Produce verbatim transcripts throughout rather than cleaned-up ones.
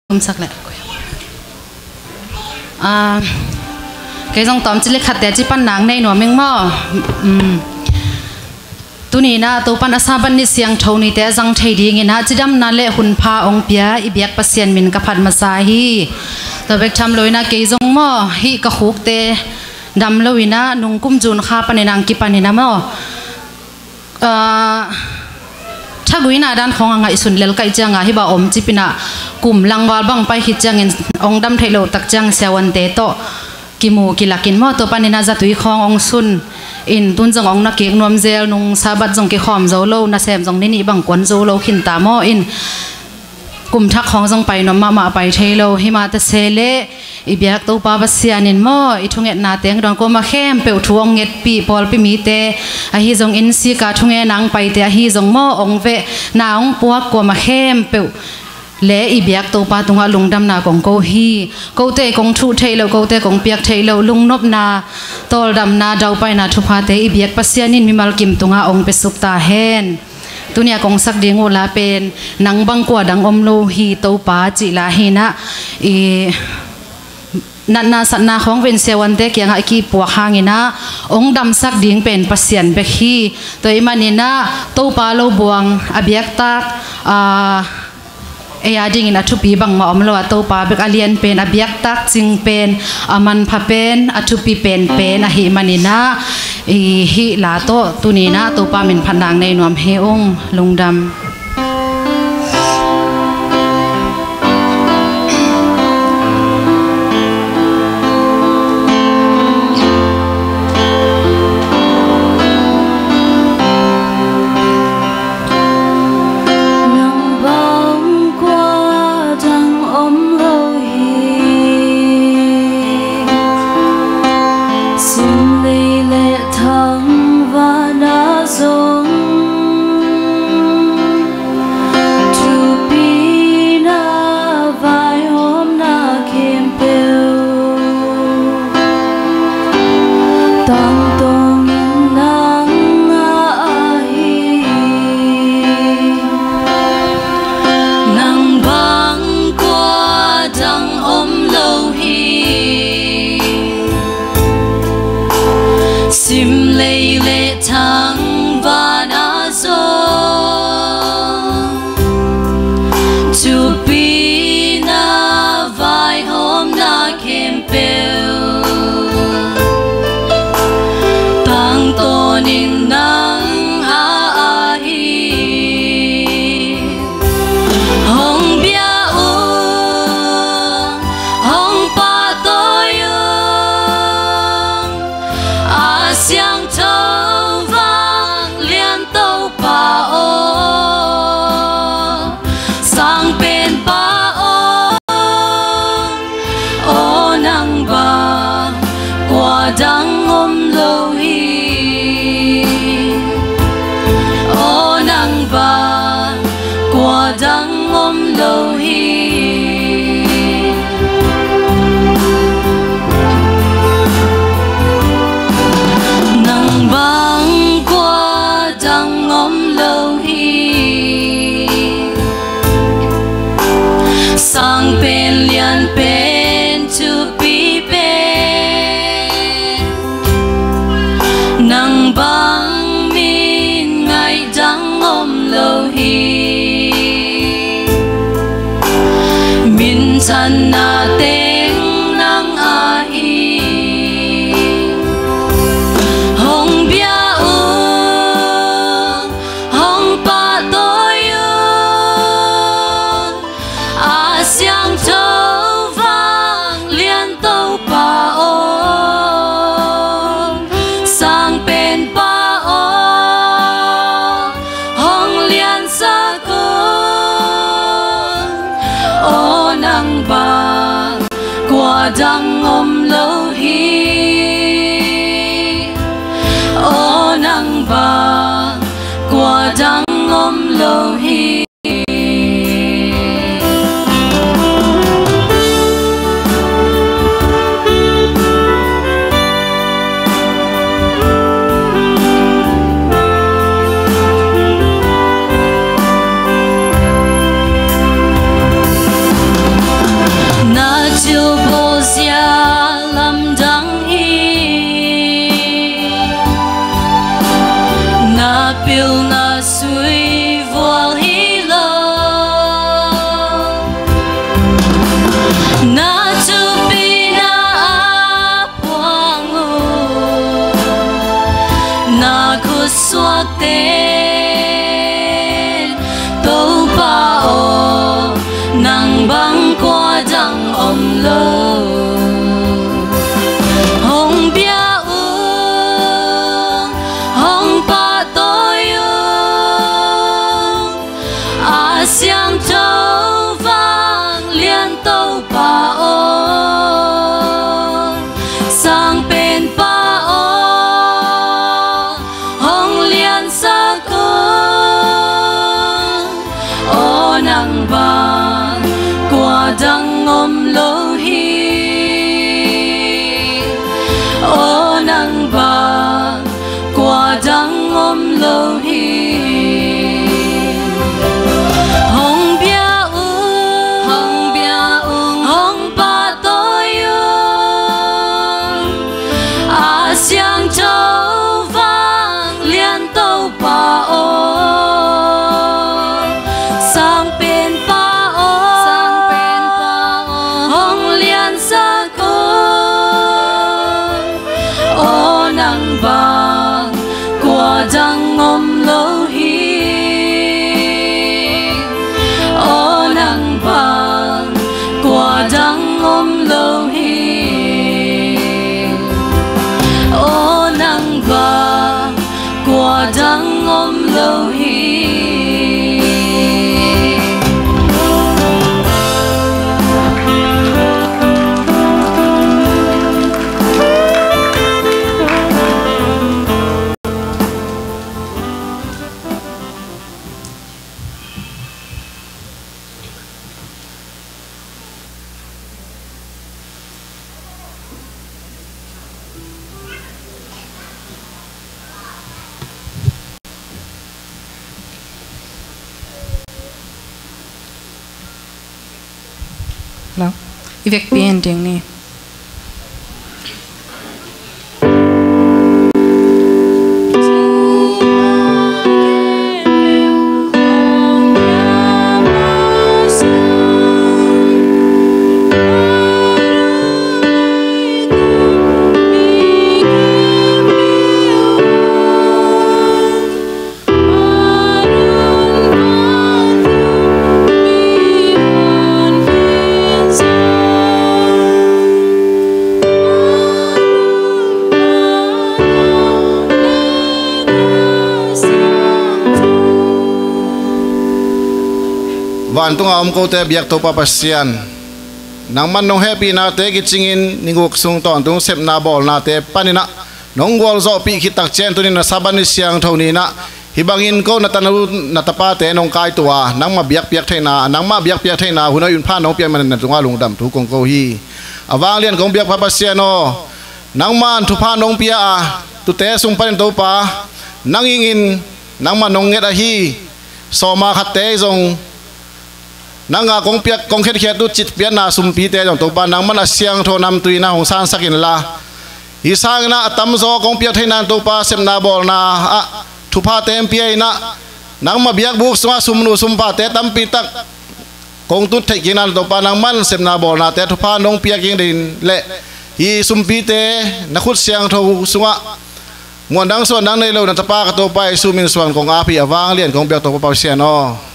Tumsak le. Ah, kei zong tawmcik le khatte ci pan nang nei nuam ing maw. Mm. Tuni in ah Topa'n a Sabbath ni siangtho nite a zang thei dingin ah cidamna le hunpha hong pia i biak Pasian min ka phat masa hi. Tua bek tham lo in ah kei zong maw, hih ka khukte dam lo in ah nung kum June kha panin ah hong kipan in ah maw, ah, thaguina dan khawng a ngaihsun lel ka hih ciangin ah hih bang omcip in ah kum langval bang pai khit ciangin hong dam theih loh tak ciang siavuante tawh kimu kilak in maw, tua panin ah zatui khawng hong sun in tun zong hong na kik nuam zel, nung Sabbath zong kikhawm zo lo, nasem zong ni nih bang kuan zo lo khinta maw in, kum thak khawng zong pai nuam mahmah, pai thei lo. Himah ta se leh i biak Topa Pasian in maw, i thungetna teng dawn kuamah khempeuh thu hong ngetpih pawlpi mite ahi zongin, sika thungetna hong paite ahi zong maw, hong vehna hong puak kuamah khempeuh le i biak Topa tungah lungdamna kong ko hi. Kote kong thuh theih loh, kote kong piak theih loh lungnopna, tawldamna, daupaina thuphate i biak Pasian in mimal kim tungah hong pia suk ta hen. Tuni a kong sak ding uh la pen, Nang bang kua dang om lo hi Topa, cih la hi in ah, i natna satna khawng pen siavuante kiangah i kipuak hangin ah hong damsak ding pen Pasian bek hi. Tua ahih manin ah Topa lo buang a biaktak, ah, ei a dingin a thupi bangmah om lo a, Topa bek a lian pen, a biaktak cing pen, a manpha pen, a thupi penpen ahih manin ah, i hih la tawh tuni in ah Topa min phat nang nei nuam hi ung. Lungdam. Nang bang kua dang om lo hi. Sim lei le thangvahna zong, thupina vaihawmna khempeuh, tangtawnin nang a ahi. Nang bang kua dang om lo hi. Sim lei le thangvahna zong, thupina vaihawmna khempeuh, tangtawnin nang a ahi. Hong bia ung, hong pahtawi ung, a siangtho vanglian Topa aw, Sangpenpa aw, aw nang bang kua dang om lo hi. Aw nang bang kua dang om lo hi. Nang bang kua dang om lo hi. Sangpen lianpen thupi pen, nang bang min ngaih dang om lo hi. Minthanna teng nang a hi. Hong bia ung, hong pahtawi ung, a siangtho vanglian Topa aw, Sangpenpa aw, hong liansak ung. Aw nang bang kua dang om lo hi. Aw nang bang kua dang om lo hi. Nang bang kua dang om lo. Hong bia ung, hong pahtawi ung, a siangtho vanglian Topa aw, sangpenpa aw, hong liansak ung. Aw nang bang kua dang om lo hi. Aw nang bang kua dang om lo hi. Hong bia ung, hong bia ung, hong pahtawi ung, a siangtho vanglian Topa aw, sangpenpa aw, hong liansak ung. Aw nang bang kua dang om lo hi. Aw nang bang kua dang om lo hi. Aw nang bang kua dang om lo hi. Hello. I vekpi en ding ni. Vantunga om kote biak Topa Pasian, nangman nong hehpihnate kicingin ni guk sung tawntung sepna bawlnate paninah nong gualzawhpih khit takciang tunin na Sabbath ni siangtho ninah hih bangin ko na tanu na tapate nong kaitua nangmah biakpiak theihna, nangmah biakpiak theihna hun a ipha nong piak manin na tungah lungdam thu kong ko hi. A vanglian kong biakpa Pasian aw, nangman thupha nong pia a tute sung panin Topa nang ingin nangmah nong nget ahi sawma khatte zong nang a kong piak kong khenkhiat uh citpiakna sumpite zong Topa nangman a siangtho namtui na hong sansak inla, hih sanginah a tamzaw kong piak theinan Topa sepna bawlna ah thupha teng pia inah nangmah biakbuk sungah sumnu sumpate tampitak kong tut theih kikna Topa nangman sepna bawlnate thupha nong piak ing ding leh hih sumpite na khut siangtho sungah muandang suandang nei lo na tapa ka Topa Jesu min suang kong ap hi. A vanglian kong biak Topa Pasian aw.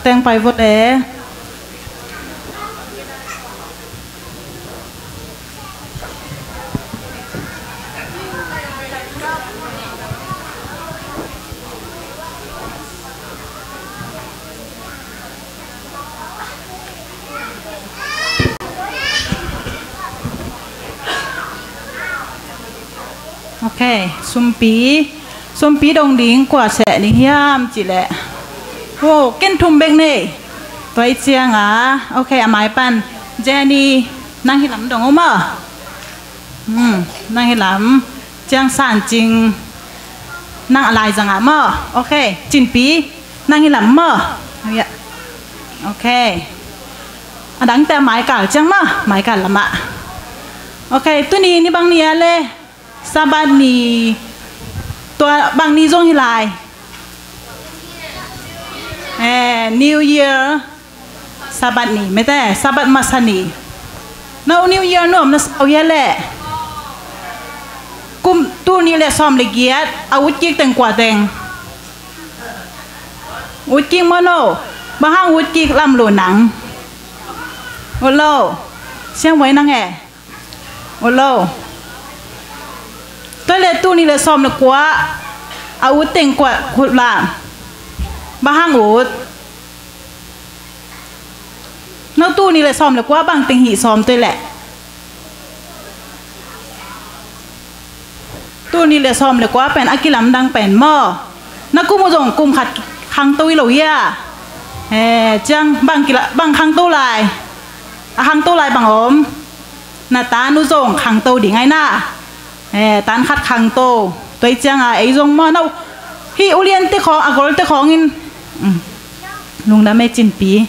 Teng pai vawt e. Ok, sumpi, sumpi dong ding kua seh ding hiam cih leh. Oh, ken thum bek nei. Tua i ciang a, ok, a mai pan Jenny. Nang hi lam dong o maw? Hmm, nang hi lam. Ciang San Cing. Nang a lai zangah maw? Ok. Cinpi. Nang hi lam maw? Ya. Ok. A dangte a maikal ciang maw? Maikal lamah. Ok. Tuni ni bang ni a le. Sabbath ni. Tua bang ni zong hi lai. Eh, New Year. Sabbath ni mete, Sabbath masa ni. No New Year nuam na sau hia leh. Kum tul nih le sawm le giat a utkik teng kua teng? Utkik maw no? Bang hang utkik lam lo nang? Olo. Siang wai nang e. Olo. Tua le tul nih le sawm le kua a ut teng kua khut lam? Bang hang ut? No tul nih le sawm le kua bang teng hih sawm tua leh. Tul nih le sawm le kua pen a kilamdang pen maw? Na kum uh zong kum khat khangto hi lo hia? Eh, ciang bang kila, bang khangto lai? A khangto lai bang om? Na tan uh zong khangto ding ai na. Eh, tan khat khangto. Tua i ciang a ei zong maw no? Hih ulian te khawng, a gol te khawng in. Um. Lungdam e Cinpi.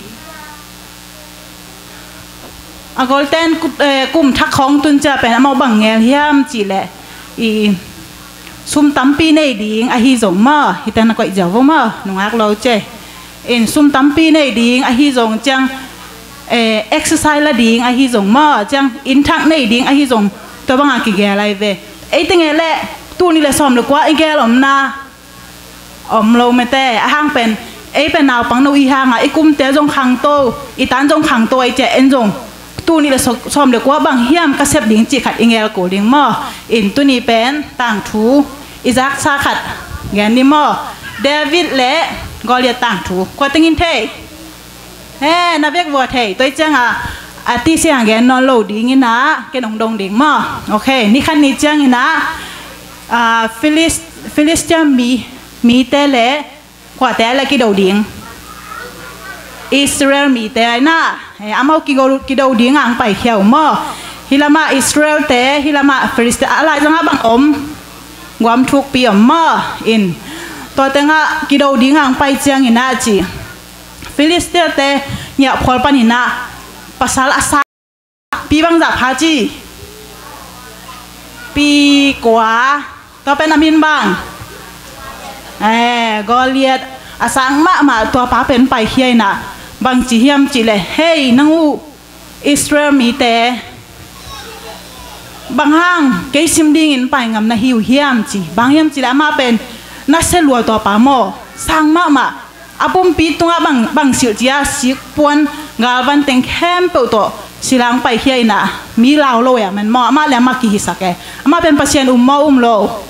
A golten ku-, eh, kum thak khawng tun cia pen amau bang ngel hiam cih leh i sum tampi nei ding ahi zong maw, hita na koih ziau vo maw, nungak lo cia. In sum tampi nei ding ahi zong ciang, eh, exercise la ding ahi zong maw, ciang inn thak nei ding ahi zong tua bangah kigel lai ve. Ei teng e leh tul nih le sawm le kua i gel omna om lo mete, a hang pen, ei pen naupang no i hangah i kumte zong khangto, i tan zong khangto ai cia en zong. Tul nih le sawm le kua bang hiam ka sep ding cih khat i ngel kul ding maw? In tuni pen tangthu i zaksa khat gen ni maw? David le Goliath tangthu. Kua tengin thei? He, na vek vua thei, tua i ciangah a ti siang gen nawn lo ding inah, ken ong dong ding maw? Ok, ni khat ni ciang inah, ah, Philis-, Philistia mi, mite le kuate le kido ding? Israel mite ai na, he, amau kido, kido ding ang paikhia uh maw? Hi lamah Israel te, hi lamah Philistia, a lai zangah bang om? Guam thukpi om maw? In, tua tengah kido ding ang pai ciang inah ci. Philistia te ngiahphual panin ah pasal a sa pi bangzah pha ci? Pi kua. Tua pen a min bang? Eh, Goliath a sang mahmah tua pa pen paikhia inah bang ci hiam cih leh, hei, nang uh Israel mite bang hang kei sim dingin pai ngam na hi uh hiam ci. Bang hiam cih leh amah pen nasia lua tua pa maw, sang mahmah. A pumpi tungah bang, bang silh cia, sikpuan, galvan teng khempeuh tawh silang paikhia inah mi lau lo e a man maw, amah le amah kihisak e. Amah pen Pasian um maw, um lo?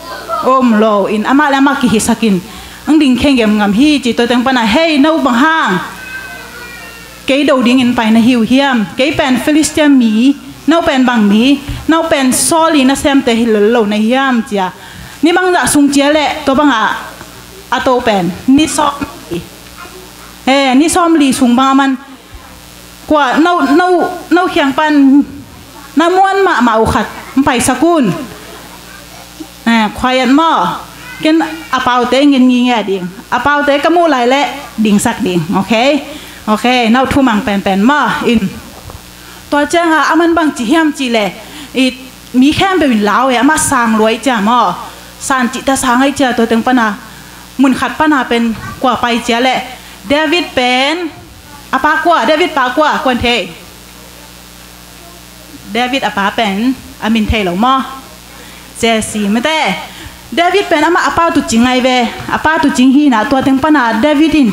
Um lo. In amah le amah kihisak in ang ding khenggem ngam hi ci. Tua teng pana, hei, no bang hang kei do dingin pai na hi uh hiam? Kei pen Philistia mi, no pen bang mi? No pen Saul i nasemte hi lel lo na hiam cia. Ni bangzah sung cia leh tua bangah a to pen ni sawm li. Eh, ni sawm li sung bang a man. Kua, no, no, no khiang pan na muan mahmah uh khat paisak un. Eh, quiet maw. Ken a paute ngen nginge ding. A paute ka muh lai leh dingsak ding. Ok? Ok, no thumang penpen maw. In. Tua ciangah a man bang ci hiam cih leh, i mi khempeuh in lau e, amah sang lua i cia maw? San cihta sang ai cia, tua teng pana mun khat pana pen kua pai cia leh David pen a pa kua, David pa kua, kuan thei? David a pa pen a min thei lo maw? Jesse mete. David pen amah a pa tucing ai ve. A pa tucing hi inah tua teng pana David in,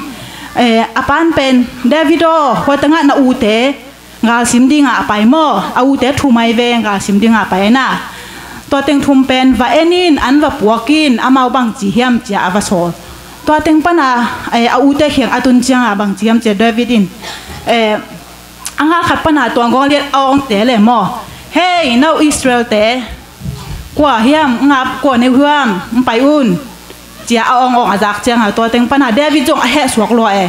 eh, a pan pen David aw, hua tengah na ute galsim dingah a pai maw? A ute thum ai ve, galsim dingah a pai ai na. Tua teng thum pen va en in, an va puak in, amau bang ci hiam cia a va sawl. Tua teng pana, eh, a ute khiang a tun ciangah bang ci hiam cia David in, eh, a ngal khat pana tua Goliath a awngte le maw, hei, no Israel te, kua hiam, ngap kua neu hiam, pai un, cia a awng awng a zak ciangah tua teng pana David zong a heh suak lua e.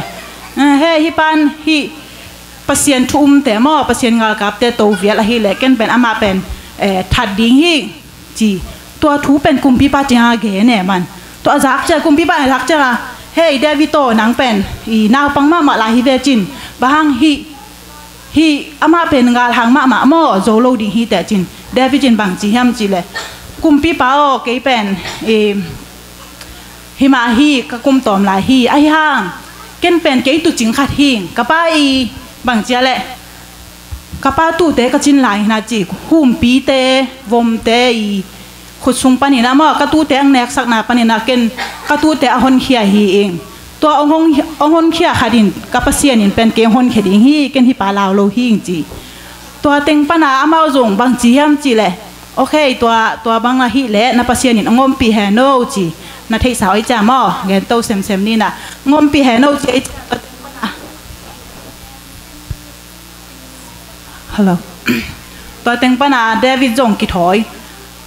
Eh, hei, hih pan hih Pasian thu umte maw, Pasian galkapte to vial ahileh ken pen amah pen, eh, that ding hi, ci. Tua thu pen kumpipa tungah gen e man. Tua a zak ciang kumpipa in a zak ciangah, "Hei, David aw, nang pen i naupang mahmah lai hi ve," ci-in. "Bang hang hih, hih amah pen galhang mahmah maw, zo lo ding hi teh," ci-in. David in bang ci hiam cih leh, "Kumpipa aw, kei pen i himah hi, ka kum tawm lai hi. Ahi hang ken pen kei tuucing khat hi. Ka pa i," bang ci a leh, "Ka pa tuute ka cin lai hi na," ci, "humpite, vomte i khut sung panin ah maw, ka tuute ang neksakna panin ah ken ka tuute a honkhia hi ing. Tua hong, hong, hong honkhia khat in ka Pasian in pen kei hong honkhia ding hi, ken hih pa lau lo hi ing," ci. Tua teng pana amau zong bang ci hiam cih leh, "Ok, tua, tua bang ahih leh na Pasian in hong ompih hen aw," ci. Na theihsa uh ahih ciang maw, gen to semsem ni na. "Hong ompih hen aw," ci ahih ciang, hello. Tua teng pana David zong kithawi.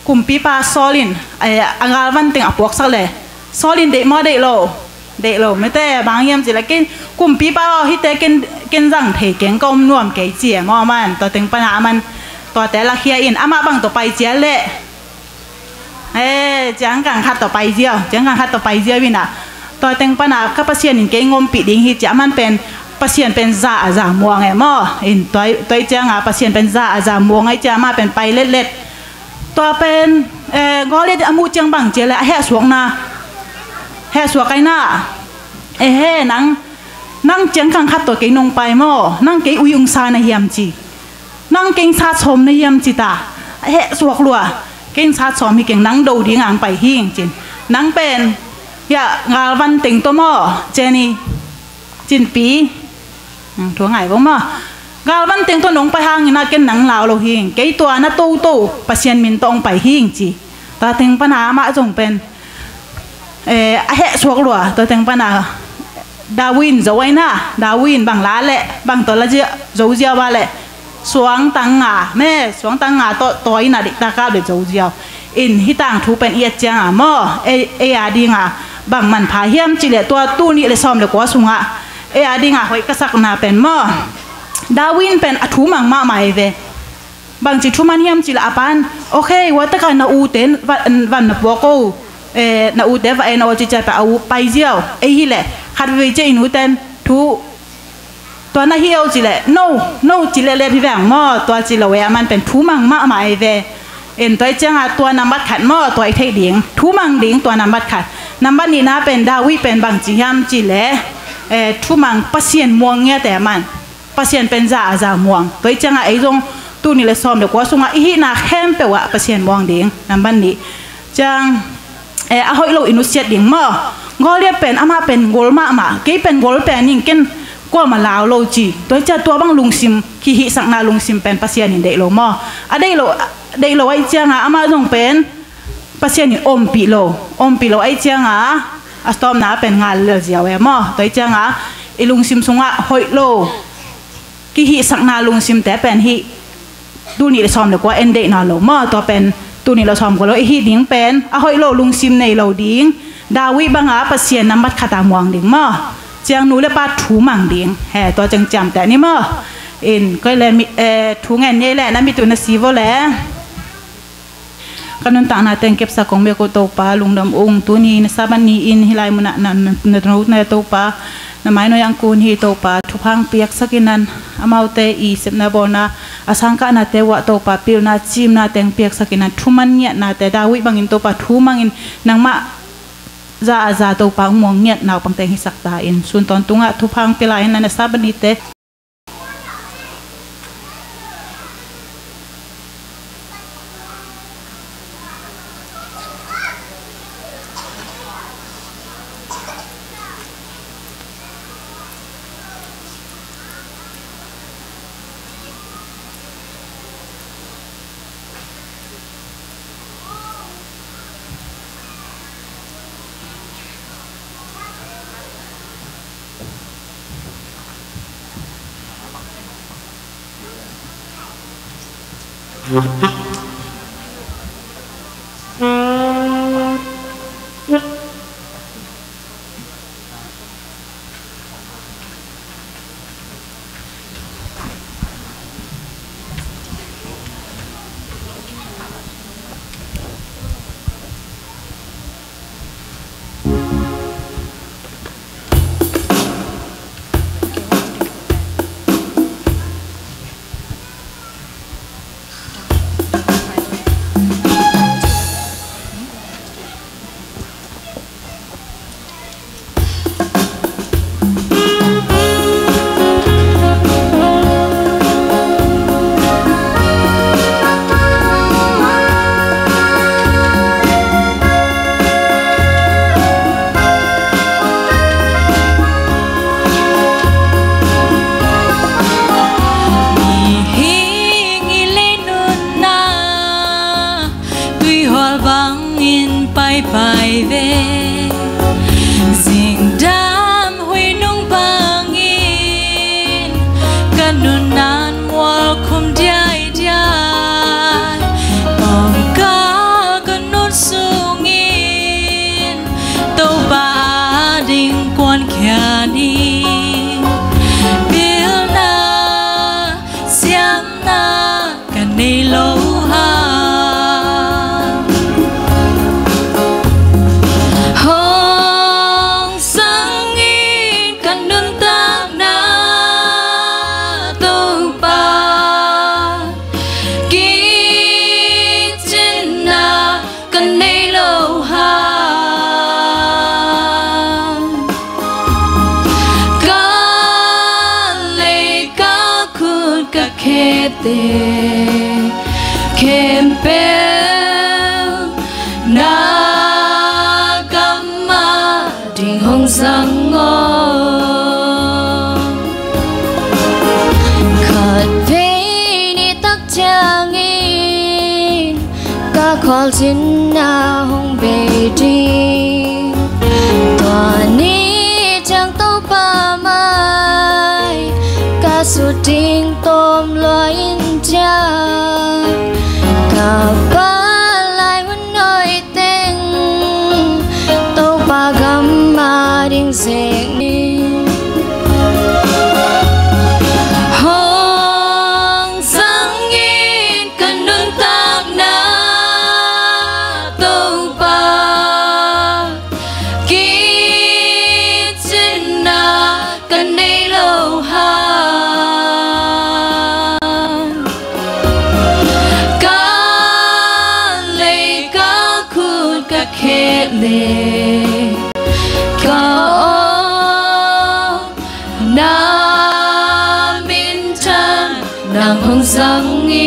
Kumpipa Saul in, eh, a galvan teng a puaksak leh, Saul in deih maw, deih lo? Deih lo mete. Bang hiam cih leh, "Ken kumpipa aw, hihte ken, ken zang thei keng, ka om nuam kei," ci e maw, aman. Tua teng pana aman tuate lakhia in, amah bang tawh pai ciat leh, eh, ciangkang khat tawh pai ziau, ciangkang khat tawh pai ziau in ah, tua teng pana, "Ka Pasian in kei hong ompih ding hi," ci. Aman pen Pasian pen za a za muang e maw. In tua, tua ahih ciangah Pasian pen za a za muang ahih ciang amah pen pai letlet. Tua pen, eh, Goliath a muh ciang bang ci leh, a hehsuakna, hehsuak ai na. "Ehe, nang, nang ciangkang khat tawh kei nong pai maw, nang kei ui ung sa na hiam?" ci. "Nang kei sat sawm na hiam?" ci ta. "A hehsuak lua. Kei sat sawm hi keng, nang do ding ang pai hi ing," ci-in. "Nang pen, ya, galvan teng tawh maw, Jenny, Cinpi, nang thu ngai bang maw, galvan teng tawh nong pai hangin ah ken nang lau lo hi ing. Kei tua na toto Pasian min tawh hong pai hi ing," ci. Tua teng pana amah zong pen, eh, a hehsuak lua. Tua teng pana David in zo ai na, David in bang la leh, bang tawh la zia-, zo ziau a leh, suangtang nga, me, suangtang nga tawh tawi in ah diktak a beh zo ziau. In hih tangthu pen i et ciangah maw, ei, ei a dingah bang manpha hiam cih leh, tua tul nih le sawm le kua sungah ei a dingah hoih ka sakna pen maw, David in pen a thumang mahmah e ve. Bangci thuman hiam cih leh a pa'n, "Ok, ua takah na ute va, va na puak o, eh, na ute va en o," ci ciang a u pai ziau. Ei hi leh khat vei ciang i nute'n thu, "Tua na hi o," ci leh, "No, no," ci leh let hi veng maw. Tua ci lo e, aman pen thumang mahmah e ve. In tua ahih ciangah tua nambat khat maw, tua i theih ding, thumang ding, tua nambat khat. Nambat nihna pen David pen bangci hiam cih leh, eh, thumang, Pasian muang ngiat e aman. Pasian pen za a za muang. Tua ahih ciangah ei zong tul nih le sawm le kua sungah i hihna khempeuh ah Pasian muang ding. Nambat nih ciang, eh, a hoih lo i nusiat ding maw. Goliath pen, amah pen gol mahmah, "Kei pen gol pen ing, ken kuamah lau lo," ci. Tua ahih ciang tua bang lungsim, kihihsakna lungsim pen Pasian in deih lo maw. A deih lo, deih lo ahih ciangah amah zong pen Pasian in ompih lo, ompih lo ahih ciangah a stawpna pen ngal lel ziau e maw. Tua ahih ciangah i lungsim sungah hoih lo, kihihsakna lungsimte pen hih tul nih le sawm le kua en deihna lo maw. Tua pen tul nih le sawm kua lo i hih ding pen a hoih lo lungsim nei lo ding. David banga Pasian nambat khat a muang ding maw. Ciang nu le pa thumang ding. He, tua ciang ciamteh ni maw. In, koi le mi, eh, thu ngen ni le na mit uh na si vo le. Ka nuntakna teng kepsak kong bek uh Topa, lungdam ung. Tuni na Sabbath ni-in hih lai munah na, na, na, na, na Topa, na mai nuai-ah ang kun hi Topa. Thupha ang piaksak in nan, amaute i sepna bawlna, a sangkahnate uh ah Topa, pilna, ciimna teng piaksak in nan, thuman ngiatnate, David bangin Topa, thumangin nangmah za a za Topa ang muang ngiat naupang teng hisak ta in. Sun tawntungah thupha ang pia lai in nan, na Sabbath nite Pai pai ve, zingdam huih nung bangin ka nunnan mual khum diaidiai. Pawngkal ka nut sungin Topa ading kuankhia ni. Pilna siamna ka nei lo hang, hong zangin ka nuntakna Topa, kicinna ka nei lo hang. Ka lei ka khut ka khete khempeuh na gam ading hong zang aw. Khatvei nitak ciangin ka khualzinna hong bei ding. Tua ni ciang Topa mai ka sut ding tawm lua in ciang, ka palai hun hoih teng Topa gam ading zek ni. Hong zangin ka nuntakna Topa, kicinna ka nei lo hang. Ka lei ka khut ka khe le, ka aw, na minthan nang hong zang in.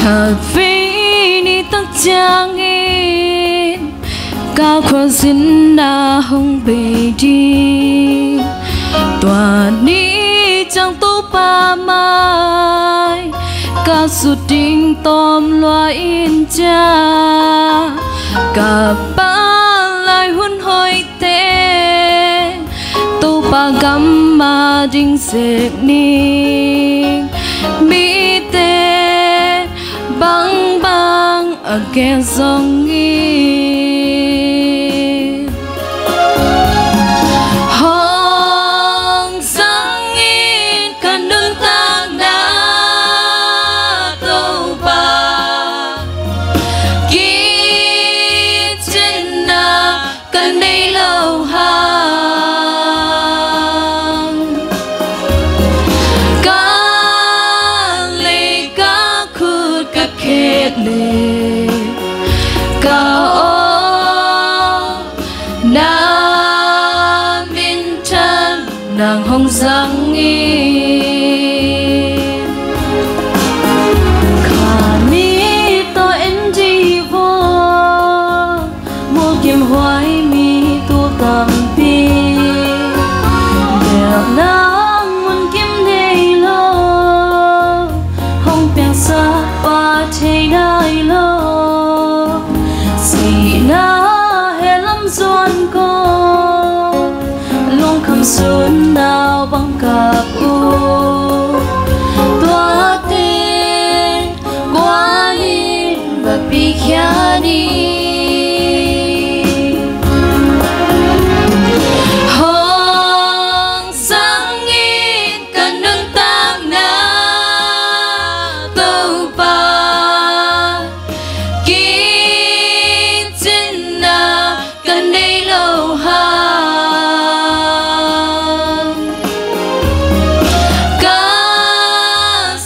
Khatvei nitak ciangin ka khualzinna hong bei ding. Tua ni ciang Topa mai ka sut ding tawm lua in ciang, ka palai hun hoih teng Topa gam ading zek ni. Mite bangbang a gen zongin, hong zangin ka nuntakna Topa, kicinna ka nei lo hang. Ka lei ka khut ka khe le, ka aw, na minthan nang hong zang in. Kha mi tawh en dih vaw, mual kim huai mi tul tampi. Belh nang mun kim nei lo, hong piangsak pa thei nai lo. Sihna hehlam zuan ko, lungkham sun nau bang kap uh. Tuate kua in va pikhia ni. Hong zangin ka nuntakna Topa, kicinna ka nei lo hang. Ka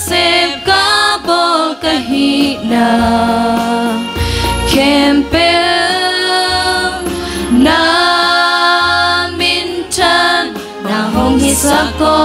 sep ka bawl ka hihna khempeuh na minthan nang hong hisak aw.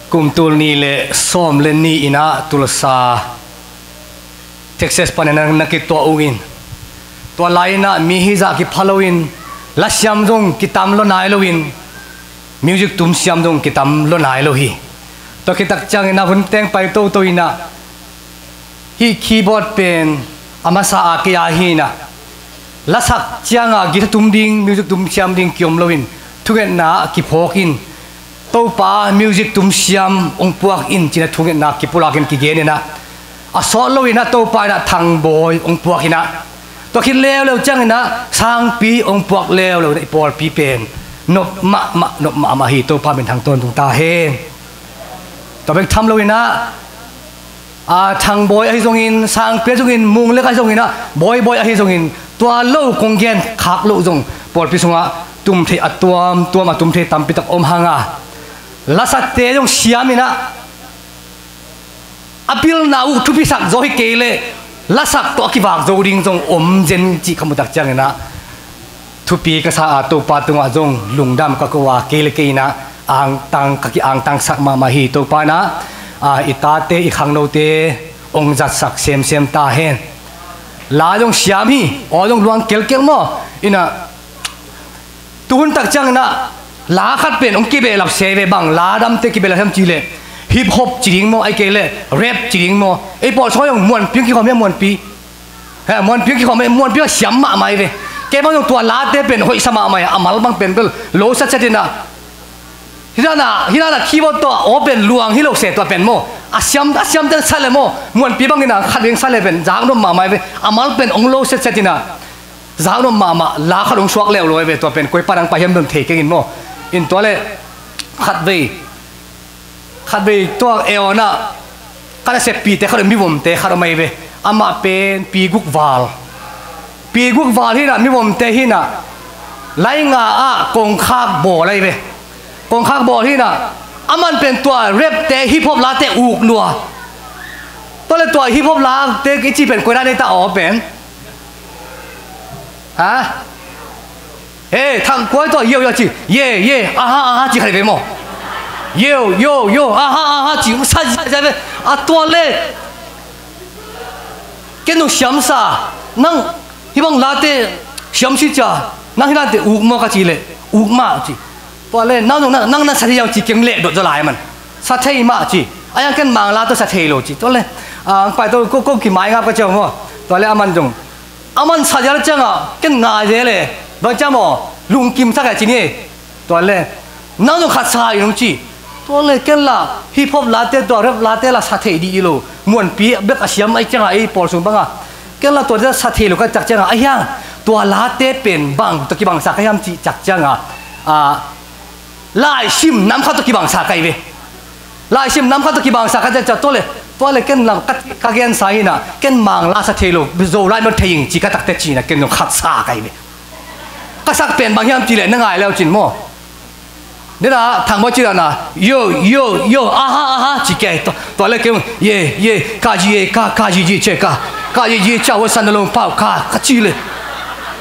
Kum tul nih le sawm le nih in ah Tulsa, Texas pan in ah na kituah uh in, tua lai in ah mi hizah kipha loin, lasiam zong kitam lua nai loin, music tum siam zong kitam lua nai lo hi. Tua khit tak ciangin ah hun teng pai toto in ah, hih keyboard pen a masa a kei a hi in ah, lasak ciangah guitar tum ding, music tum siam ding kiom loin, thungetna ah kiphawk in, Topa, music tum siam hong puak in, ci-in ah thungetna ah kipulak in kigen in ah, a sawt lo in ah Topa in ah Thangbawi hong puak in ah, tua khit leuleu ciangin ah Sangpi hong puak leuleu in ah, i pawlpi pen nop mahmah, nop mahmah hi. Topa min thang tawntung ta hen. Tua bek tham lo in ah, a, Thangbawi ahi zongin, Sangpi ahi zongin, Munglek ahi zongin ah, Bawibawi ahi zongin, tua lo kong gen khak loh zong pawlpi sungah tum thei a tuamtuam, a tum thei tampi tak om hang a, lasate zong siam in ah, a pilna uh thupisak zaw hi kei leh, lasak tawh a kivak zo ding zong om zen cih ka mu tak ciangin ah, thupi ka sa a, Topa tungah zong lungdam ka ko a, kei le kei in ah angtang, ka ki-angtangsak mahmah hi. Topa in ah, a, i tate, i khangnote hong zatsak semsem ta hen. La zong siam hi, aw zong luang kelkel maw. In ah, tuhun tak ciangin ah la khat pen hong kibehlap se ve, bang la damte kibehlap hiam cih leh, hip hop ci ding maw, ahih kei leh rap ci ding maw. Ei pawl sung ah zong Muanpi hong kikhawm hi a, Muanpi. He, Muanpi hong kikhawm hi, Muanpi a siam mahmah hi ve. Kei bang zong tua late pen hoihsa mahmah hi a, a mal bang pen bel lo satset in ah, hi dan a, hi dan a keyboard tawh a aw pen luang hi lo se, tua pen maw, a siam, a siamte sa le maw, Muanpi bangin ah khat veng sa le pen zaknop mahmah hi ve. A mal pen hong lo setset in ah, zaknop mahmah, la khat hong suak leuleu hi ve. Tua pen koi pan hong pai hiam dong thei keng in maw. In tua le khatvei, khatvei tua Eon ah ka naseppihte khat, mivomte khat om ahi ve. Amah pen Pi Guk Val, Pi Guk Val hi in ah, mivomte hi in ah, Lainga ah kongkhak bawl ahi ve. Kongkhak bawl hi in ah, aman pen tua rapte, hip hop late uk lua. Tua le tua hip hop late i cih pen koi dan ei ta aw pen. Ha? He, Thangkuai tawh yo yo ci, ye, ye, aha, aha ci khat hi ve maw. Yo, yo, yo, aha, aha ci, sa, sa, sa ve. A tua le, ken nong siamsa, nang hih bang late siam si cia, nang hih late uk maw ka ci le, uk mah ci. Tua le, nang, nang, nang, nang sa thei hiam ci keng leh dot zaw lai man. Sa thei mah ci. A yang ken Mangla tawh sa thei lo ci. Tua le, a, ang pai tawh ko, ko kimai ngap ka ciang maw. Tua le aman zong, aman sa zial ciangah ken ngai zel e. Bang ciang maw, lungkim sak e ci ni. Tua le, nang zong khat sa in hong ci. Tua le, ken la hip hop late, tua rap late la sa thei dih hi lo. Muanpi bek a siam ahih ciangah, ei pawl sung bangah, ken la tuate sa thei lo ka cih tak ciangah, a hiang, tua late pen bang tawh kibangsa ka hiam cih tak ciangah, a, laisim nam khat tawh kibangsa ka hi ve. Laisim nam khat tawh kibangsa ka hi ciang, tua le, tua le ken la ka, ka gensa hi in ah, ken Mangla sa thei lo, Zolai mah thei ing ci ka tak teh ci in ah, ken zong khat sa ka hi ve. Ka sak pen bang hiam cih leh, na ngai leu cin maw. Nidang ah Thangbawi ci dan a, yo, yo, yo, aha, aha ci kei. Tua, tua le kei, ye, ye, ka ji ye, ka, ka ji ji ce ka, ka ji ji ca wa san na long pau ka, ka ci le.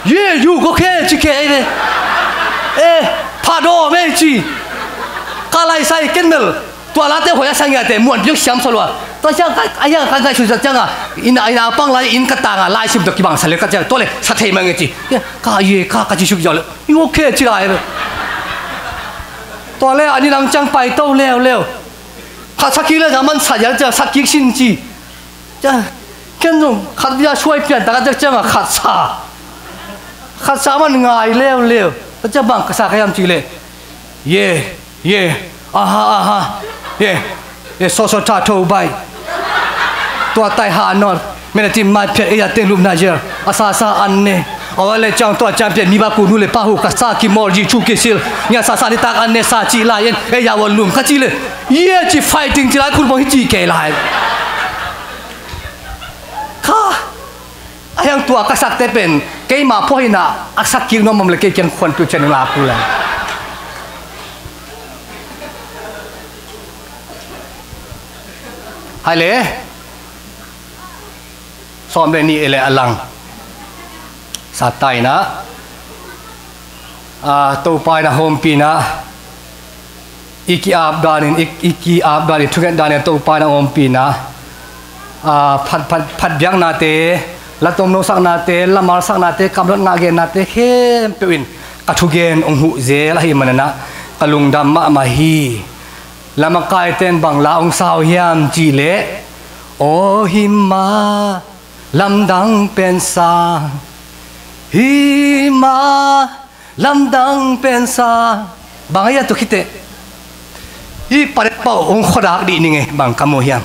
Ye, yu ko khe ci kei le. Eh, pha do me ci. Ka lai sai ken mel. Tua late hoih a sang ya te Muanpi hong siam sa lua. Tua ciang ka, a yang ka ngaihsut ciangah, inn, inn a pang lai inn ka tangah laisim tawh kibangsa le ka ciang, tua le sa thei mah ing e ci. Ye, ka ye, ka, ka ci suk ziau le. Yu ko khe ci lai ve. Tua le a ni nang ciang pai to leuleu. Khat sa kik le, aman sa zial ciang sa kik sin ci. Cia, ken zong khat bia suai pian tak a ciangah khat sa. Khat sa man ngai leuleu. Tua ciang bang ka sa ka hiam cih leh, ye, ye, aha, aha, ye, ye, so so ta tho bai. Tua tai ha nor. Mena tim mai pia e ya teng lup na yer. A sa sa an ne. Aw le ciang tua ciang pia mi ba ku nu le pa hu ka sa ki mor ji chu ki sil. Nya sa sa ni tak an ne sa ci lai en. E ya wa lum ka ci le. Ye ci fighting ci lai kun bang hi ci kei lai. Kha. A hiang tua ka sakte pen keima phuah hi in ah, a sak kik nuam om le kei kiang khuan tu cian la ku le. Hai le. Sawm le nih e le a lang. Sa tai in ah, a, Topa in ah hawmpi in ah, I ki-ap danin, i, i ki-ap danin, thunget danin Topa in a ompihna, a, phat, phat, phat biaknate, la tomno saknate, la malsaknate, kamlotna gennate khempeuh in ka thugen hong huh zel ahih manin ah ka lungdam mahmah hi. Lamakaite in bang la hong sa uh hiam cih leh, aw hih mah lamdang pen sang, hih mah lamdang pen sang. Bang a hia, tua khit teh hih paret pau hong khuadak dih ning e, bang ka mu hiam?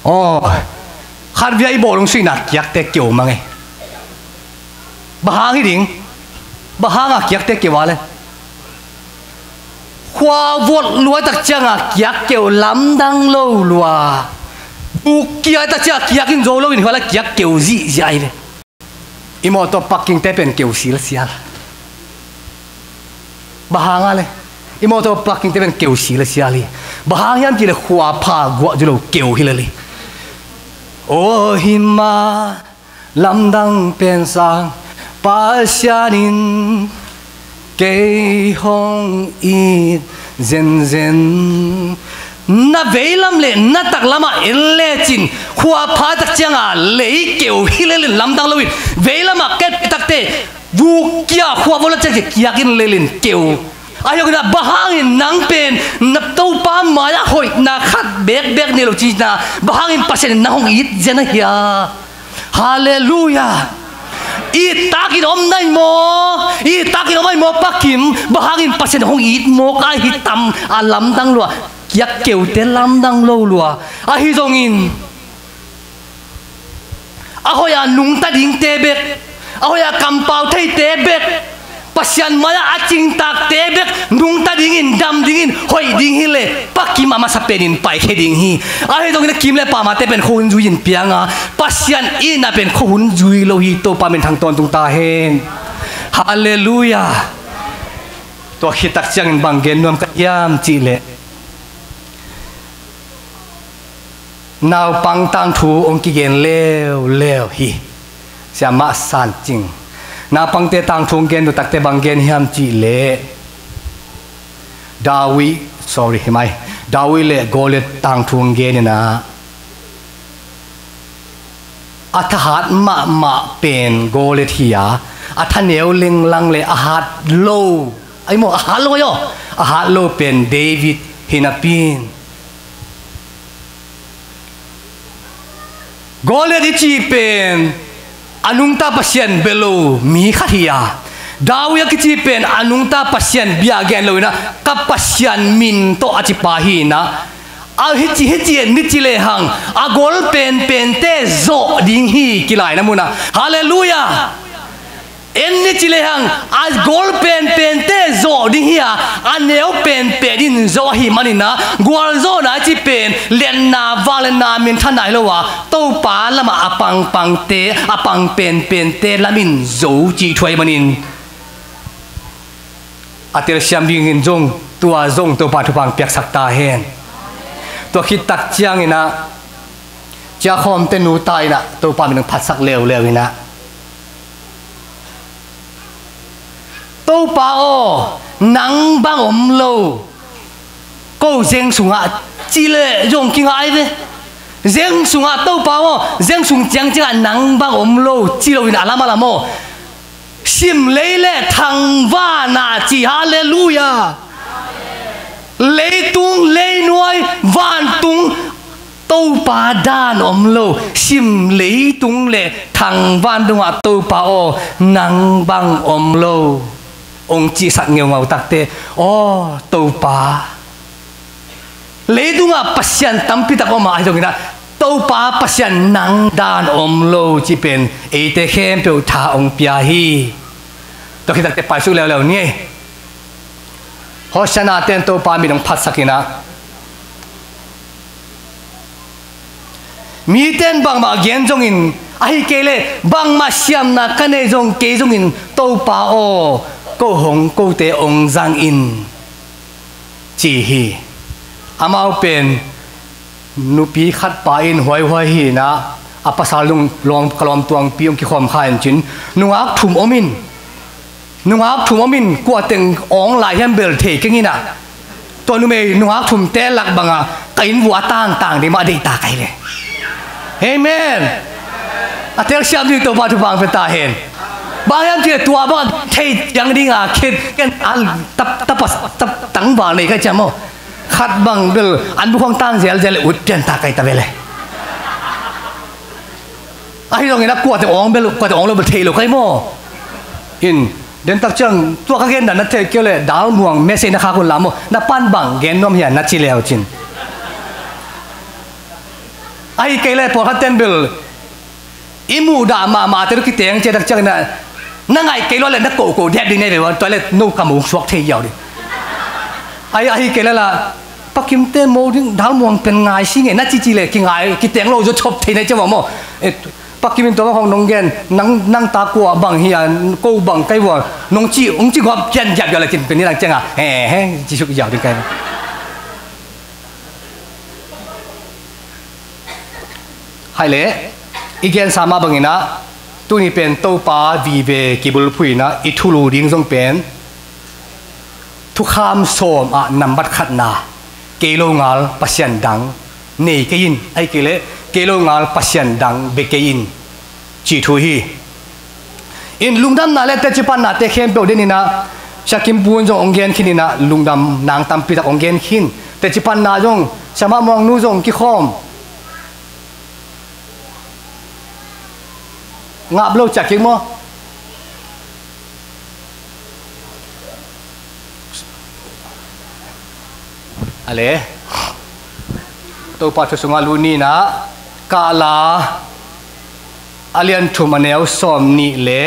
Aw, khatvei a i bawl hong suihna kiakte keu mang e. Bang hang hi ding? Bang hanga kiakte keu a le? Khua vot lua tak cianga kiak keu, lamdang lo lua. Buk kia tak cianga kiak in zo loin, hua la kiak keu zihziah ahi ve. I mawtaw parkingte pen keu silsial. Bang hanga le? I mawtaw parkingte pen keu silsial hi. Bang hang hiam cih leh khua pha guah zu lo keu hi lel hi. Aw hih mah lamdang pen sang, Pasian in kei hong it zenzen. Na veilam le na taklamah en lecin, khua pha tak cianga lei keu hi lel in, lamdang loin, veilamah ket takte vuk kia, khua vot lua ciang kiak in lel in keu. Ahi zongin ah bang hangin nang pen na Topa mai-ah hoihna khat bekbek nei lo cihna, bang hangin Pasian in nang hong it zen ahia? Halleluiah. It takin om na hi maw? It takin om na hi maw, Pa Kim? Bang hangin Pasian hong it mawk a hi tam, a lamdang lua. Kiak keute lamdang lo lua. Ahi zongin a hoih a nungta dingte bek, a hoih a kampau theite bek, Pasian mai-ah a cingtakte bek nungta dingin, dam dingin, hoih ding hi leh, Pa Kim a masa penin paikhia ding hi. Ahi zongin a kim le pamate pen khuahun zui-in piang a, Pasian itna pen khuahun zui lo hi. Topa min thang tawntung ta hen. Halleluiah. Tua khit tak ciangin bang gen nuam ka hiam cih leh, naupang tangthu hong kigen leuleu hi. Siamah San Cing, naupangte tangthu hong gen, tua takte bang gen hiam cih leh, David, sorry, hi mai, David le Goliath tangthu hong gen in ah, a thahat mahmah pen Goliath hi a, a thaneu lenglang le a hat lo, ai maw, a hat lo aw, a hat lo pen David hi napi in. Goliath i cih pen a nungta Pasian bia lo mi khat hi a, David a kici pen a nungta Pasian bia gen lo in ah, ka Pasian min tawh a cipa hi in ah, a hici, hici en ni ci lehang a gol penpente zawh ding hi, kilaina munah. Halleluiah. En ni ci lehang a gol penpente zawh ding hi a, a neu penpen in zawh ahih manin ah, gualzawhna i cih pen liatna, vangliatna, minthanna hi lo a, Topa lamah a pangpangte, a pang penpente lam in zo cih thu ahih manin, a telsiam dingin zong, tua zong Topa thupha hong piaksak ta hen. Tua khit tak ciangin ah, ciahkhawmte nu ta in ah, Topa min hong phatsak leuleu in ah, Topa aw, nang bang om lo, ko zeng sungah, ci leh zong kingai ve. Zeng sungah, Topa aw, zeng sung ciangciangah nang bang om lo, ci loin a lam a lam aw, sim lei le thangvan ah ci. Halleluiah. Leitung, leinuai, vantung, Topa dan om lo, sim leitung le thangvan dongah Topa aw, nang bang om lo, hong cihsak ngeungau takte, aw Topa, leitungah pasian tampi tak om a, ahi zongin ah Topa Pasian nang dan om lo cih pen eite khempeuh tha hong pia hi. Tua khit takte paisuk leuleu ni ei. Hosianna ten Topa min hong phatsak in ah, mite in bangmah gen zongin, ahih kei leh bangmah siamna ka neih zong kei zongin, Topa aw, ko hong, kote hong zang in, ci hi. Amau pen nupi khat pa in huaihuai hi in ah, a pasal zong lawm, ka lawmtuangpi hong kikhawm kha in cin, nungak thum om in, Nungak thum om in kua teng awng lai hiam bel thei keng in ah, tua numei nungak thumte lak bangah ka inn vua a tangtang ding mah deih ta ka hi le. Amen. A telsiam ding Topa thupha pia ta hen. Bang hiam cih leh tua bang thei ciang ding a khit ken a tap tap tap tangval nei ka ciam maw. Khat bang bel an bu khong tang zelzel ut pian ta ka hi ta ve le. Ahi zongin a kua teng awng bel, kua teng awng lo bel thei lo ka hi maw. In, den tak ciang tua ka gen dan na thei kei leh Dal Muang message na khak un la maw. Na pan bang gen nuam hia na ci leu cin. Ahi kei leh pawlkhat ten bel i muhdah mahmah te tu kiteng cia tak ciang na, na ngaih kei lua leh na kohkoh dek ding nei ve ua, tua leh no ka mu suak thei hiau ding. Ahi, ahi kei leh la Pa Kimte mo ding Dal Muang pen ngai si nge na cici leh kingai, kiteng lo zaw chop thei na cia maw. Eh, Pa Kim in tua bang hong nong gen, nang, nang ta kua bang hi a, ko bang kai vua, nong ci, ong ci gawp kian giat gawp la cin pen ni lang ciang a, he, he, ci suk ziau ding kai. Hai le, i gensa mah bangin ah, tuni pen Topa vive kibulphuh in ah, i thulu ding zong pen thukham sawm ah nambat khatna, kei lo ngal pasian dang nei kei in, ahi kei leh kei lo ngal pasian dang bia kei in, cih thu hi. In lungdamna le tecipanna te khempeuh den in ah, Sia Kim Pu in zong ong gen khin in ah, lungdam nang tampi tak ong gen khin. Tecipanna zong, Sia Mah Muang nu zong kikhawm. Ngap lo ciak kik maw? A le, Topa thu sungah lut ni in ah, Kahla a lian thum a neu sawm nih le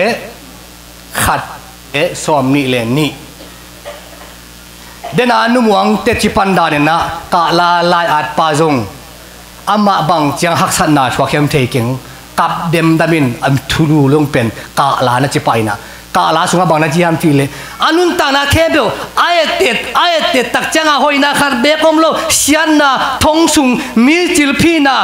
khat le sawm nih le nih. Den a Nu Muang tecipan dan in ah Kahla lai-at pa zong amah bang ciang haksatna thuak hiam thei keng, kap demdam in a thulu zong pen Kahla na ci pah in ah, Kahla sungah bang na ci hiam cih leh a nuntakna khempeuh a etteh, a etteh tak ciang a hoihna khat beek om lo, siatna, thong sung, mi cilphihna,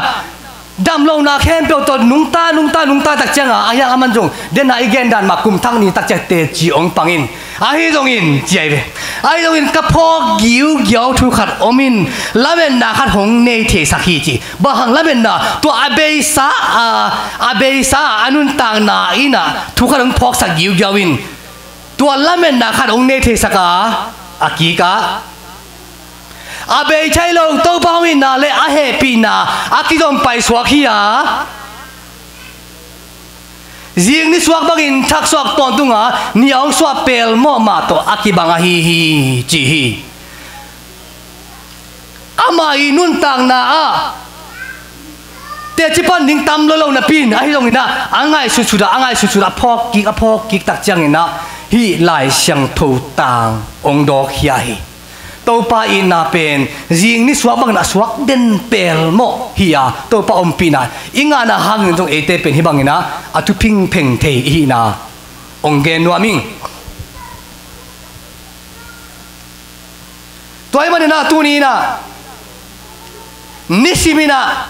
damlohna khempeuh tawh nungta, nungta, nungta tak ciang a, a hiang a man zong, den a i gen dan mah kum thak ni tak ciang teci ong pang in. Ahi zongin, ci ahi ve. Ahi zongin ka phawk giugiau thu khat om in, lametna khat hong nei theisak hi ci. Bang hang lametna, tua a beisa a, a beisa a, a nuntakna in ah thu khat hong phawksak giugiau in, tua lametna khat hong nei theisak a, a kik ah a bei thei lo Topa hong itna le a hehpihna a kizom paisuak hi a, zing nisuak bangin thaksuak tawntung a, ni a hong suah pelmawh mah tawh a kibang ahi hi, ci hi. Amah i nuntakna ah teci pan ding tam lo lo napi in, ahi zongin ah a ngaihsutsut ah, a ngaihsutsut ah, a phawk kik, a phawk kik tak ciangin ah hih Lai Siangtho tang hong dawk hi a hi. Topa itna pen zing nisuak bangin a suak den pelmawh hi a, Topa ompihna i ngahna hangin zong eite pen hih bangin ah a thu phingpheng thei i hihna hong gen nuam ing. Tua ahih manin ah tuni in ah nisimin ah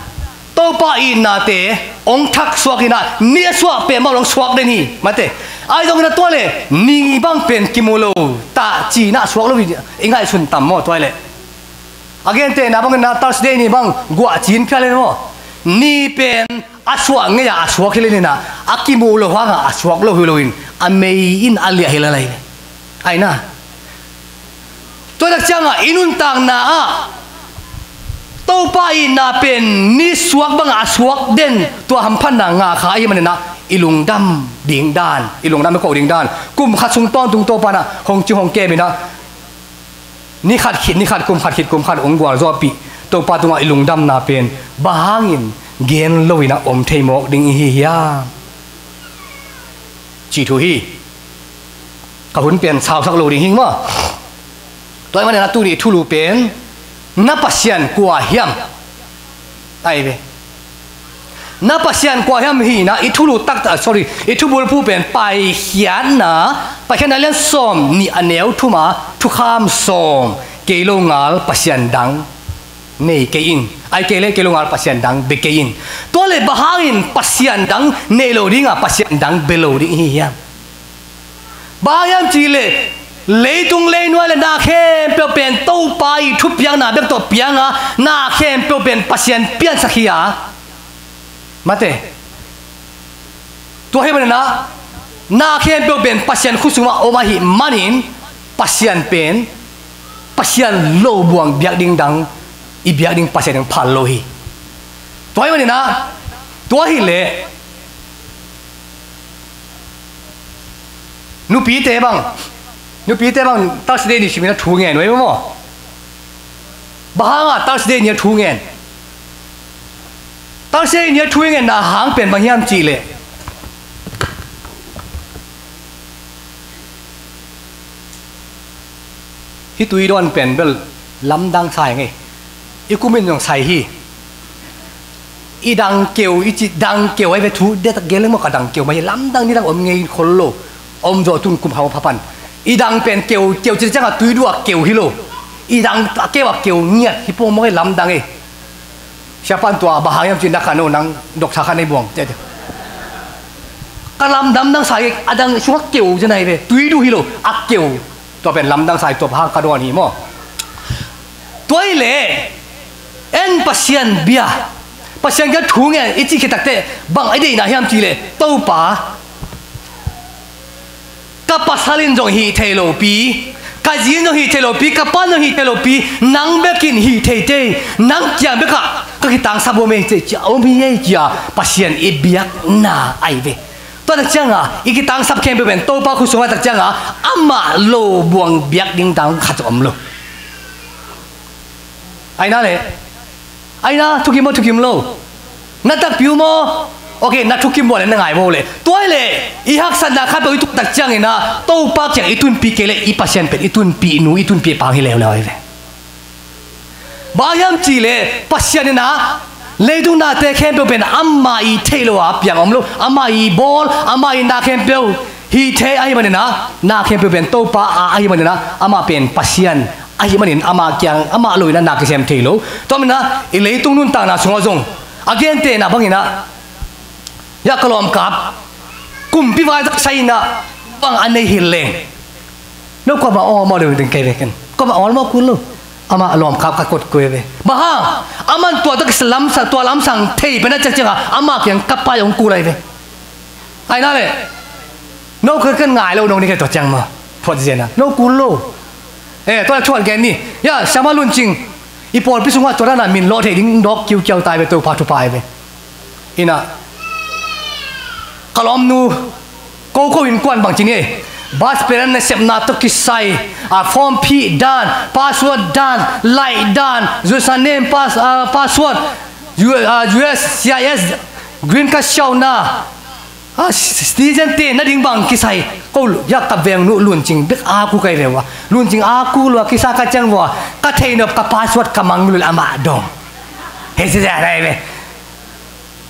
Topa itnate hong thaksuak in ah ni a suah peuhmah hong suak den hi, mate. Ahi zongin ah tua leh ni bang pen kimu lo, tah ci-in ah suak lo hi, i ngaihsun tam maw tua leh. A gentehna bangin ah Thursday ni bang guah ci-in phial hi maw. Ni pen a suah ngei-a a suak hi lel in ah, a kimuh loh hangah a suak lo hi loin a mei in a liah hi lel ahi. Ahi na. Tua tak ciangah i nuntakna ah Topa itna pen nisuak bangah a suak den, tua hamphatna ngah kha ahih manin ah i lungdam ding dan, i lungdam i koh ding dan, kum khat sung tawntung Topa in ah hong cing hong kem in ah, ni khat khit ni khat, kum khat khit kum khat hong gualzawhpih Topa tungah i lungdamna pen bang hangin gen loin ah om thei mawk ding i hi hiam? Cih thu hi. Ka hun pen sausak lo ding hi maw. Tua ahih manin ah tuni i thulu pen na Pasian kua hiam? Ahi ve. Na Pasian kua hiam hi in ah i thulu tak, ah, sorry, i thubulphuh pen Paikhiatna, Paikhiatna lian sawm nih a neu thum a thukham sawm, kei lo ngal pasian dang nei kei in, ahih kei leh kei lo ngal pasian dang bia kei in. Tua leh bang hangin pasian dang nei lo ding a, pasian dang bia lo ding i hi hiam? Bang hang hiam cih leh leitung leinuai le na khempeuh pen Topa i thupiakna bek tawh piang a, na khempeuh pen Pasian piansak hi a. Mate. Tua ahih manin ah, na khempeuh pen Pasian khut sungah om ahih manin, Pasian pen, Pasian lo buang biak ding dang, i biak ding Pasian ding phal lo hi. Tua ahih manin ah, tua ahih leh, nupite bang, nupite bang, Thursday ni simin a thu ngen uh ei maw? Bang hang a Thursday ni a thu ngen? Thursday ni a thu i ngenna hang pen bang hiam cih leh, hih tui dawn pen bel lamdang sa hi ngei. I kumin zong sai hi. I dang keu, i ci dang keu ai ve, thu detak gel leng maw, ka dang keu mah hi, lamdang ni dang om ngei khol lo. Om zawh tun kum hau phapan. I dang pen keu, keu ci ciangah tui duh a keu hi lo. I dang a keu a keu ngiat hi pong maw, lamdang ei. Siapan tua bang hang hiam ci na khan o, nang doctor khan ei buang. Ka lamdang dang sa hi, a dang sungah keu ci na hi ve, tui duh hi lo, a keu. Tua pen lamdang sa hi, tua bang hang ka dawn hi maw. Tua ahih leh, en Pasian bia, Pasian kiang thu ngen i cih khit takteh, bang i deihna hiam cih leh, Topa, ka pasal in zong hih thei lopi, ka zi in zong hih thei lopi, ka pa in zong hih thei lopi, nang bekin hih thei tei, nang kiang bekah ka kitangsap om ei, ci a om hi ei, ci a Pasian i biakna ahi ve. Tua tak ciangah i kitangsap khempeuh pen Topa khut sungah tak ciangah amah lo buang biak ding dang khat zong om lo. Aina le, aina thukim maw, thukim lo? Na takpi uh maw? Ok, na thukim uh a le na ngai maw le? Tua ahih leh i haksatna khatpeuh i tuah tak ciangin ah Topa kiang i tunpih kei leh i Pasian pen i tunpih nu, i tunpih pa hi leuleu ahi ve. Bang hiam cih leh Pasian in ah leitung nate khempeuh pen amah i theih lo a piang om lo, amah i bawl, amah i na khempeuh hih thei ahih manin ah, na khempeuh pen Topa a ahih manin ah, amah pen Pasian ahih manin amah kiang, amah lo in ah na kisem thei lo. Tua manin ah i leitung nuntakna sungah zong a gentehna bangin ah, ya ka lawmkap, kumpi vai tak sai in ah bang a nei hi leng, no kuamah awl maw deuh ding kei ve ken. Kuamah awl maw kul lo. Amah lawmkap ka kot kul ve. Bang hang? Aman tua tak lamsang, tua lamsang thei pen a ciakciak a, amah kiang ka pai hong kul ahi ve. Aina le, no kul ken ngai lo, no ni kei tua ciang maw. Thuat zen a, no kul lo. Eh, tua le thuat gen ni. Ya, Siama Lun Cing. I pawlpi sungah tua dan a min lawh thei ding dawk kiukiau tai ve, Topa thupha ahi ve. Ina, ka lawmnu, koko innkuan bang ci ni ei. Bus parent nasepna tawh kisai, a, form phih dan, password dan, like dan, username pass, a, password, U-, a, U S C I S, green card siauna, a, citizen te na ding bang kisai. Ko, ya ka vengnu Lun Cing bek a ku kai ve ua. Lun Cing a ku lua kisa ka ciang vua. Ka theihnop ka password ka mang lul amah dong. Hei, ci, ci, dai ve.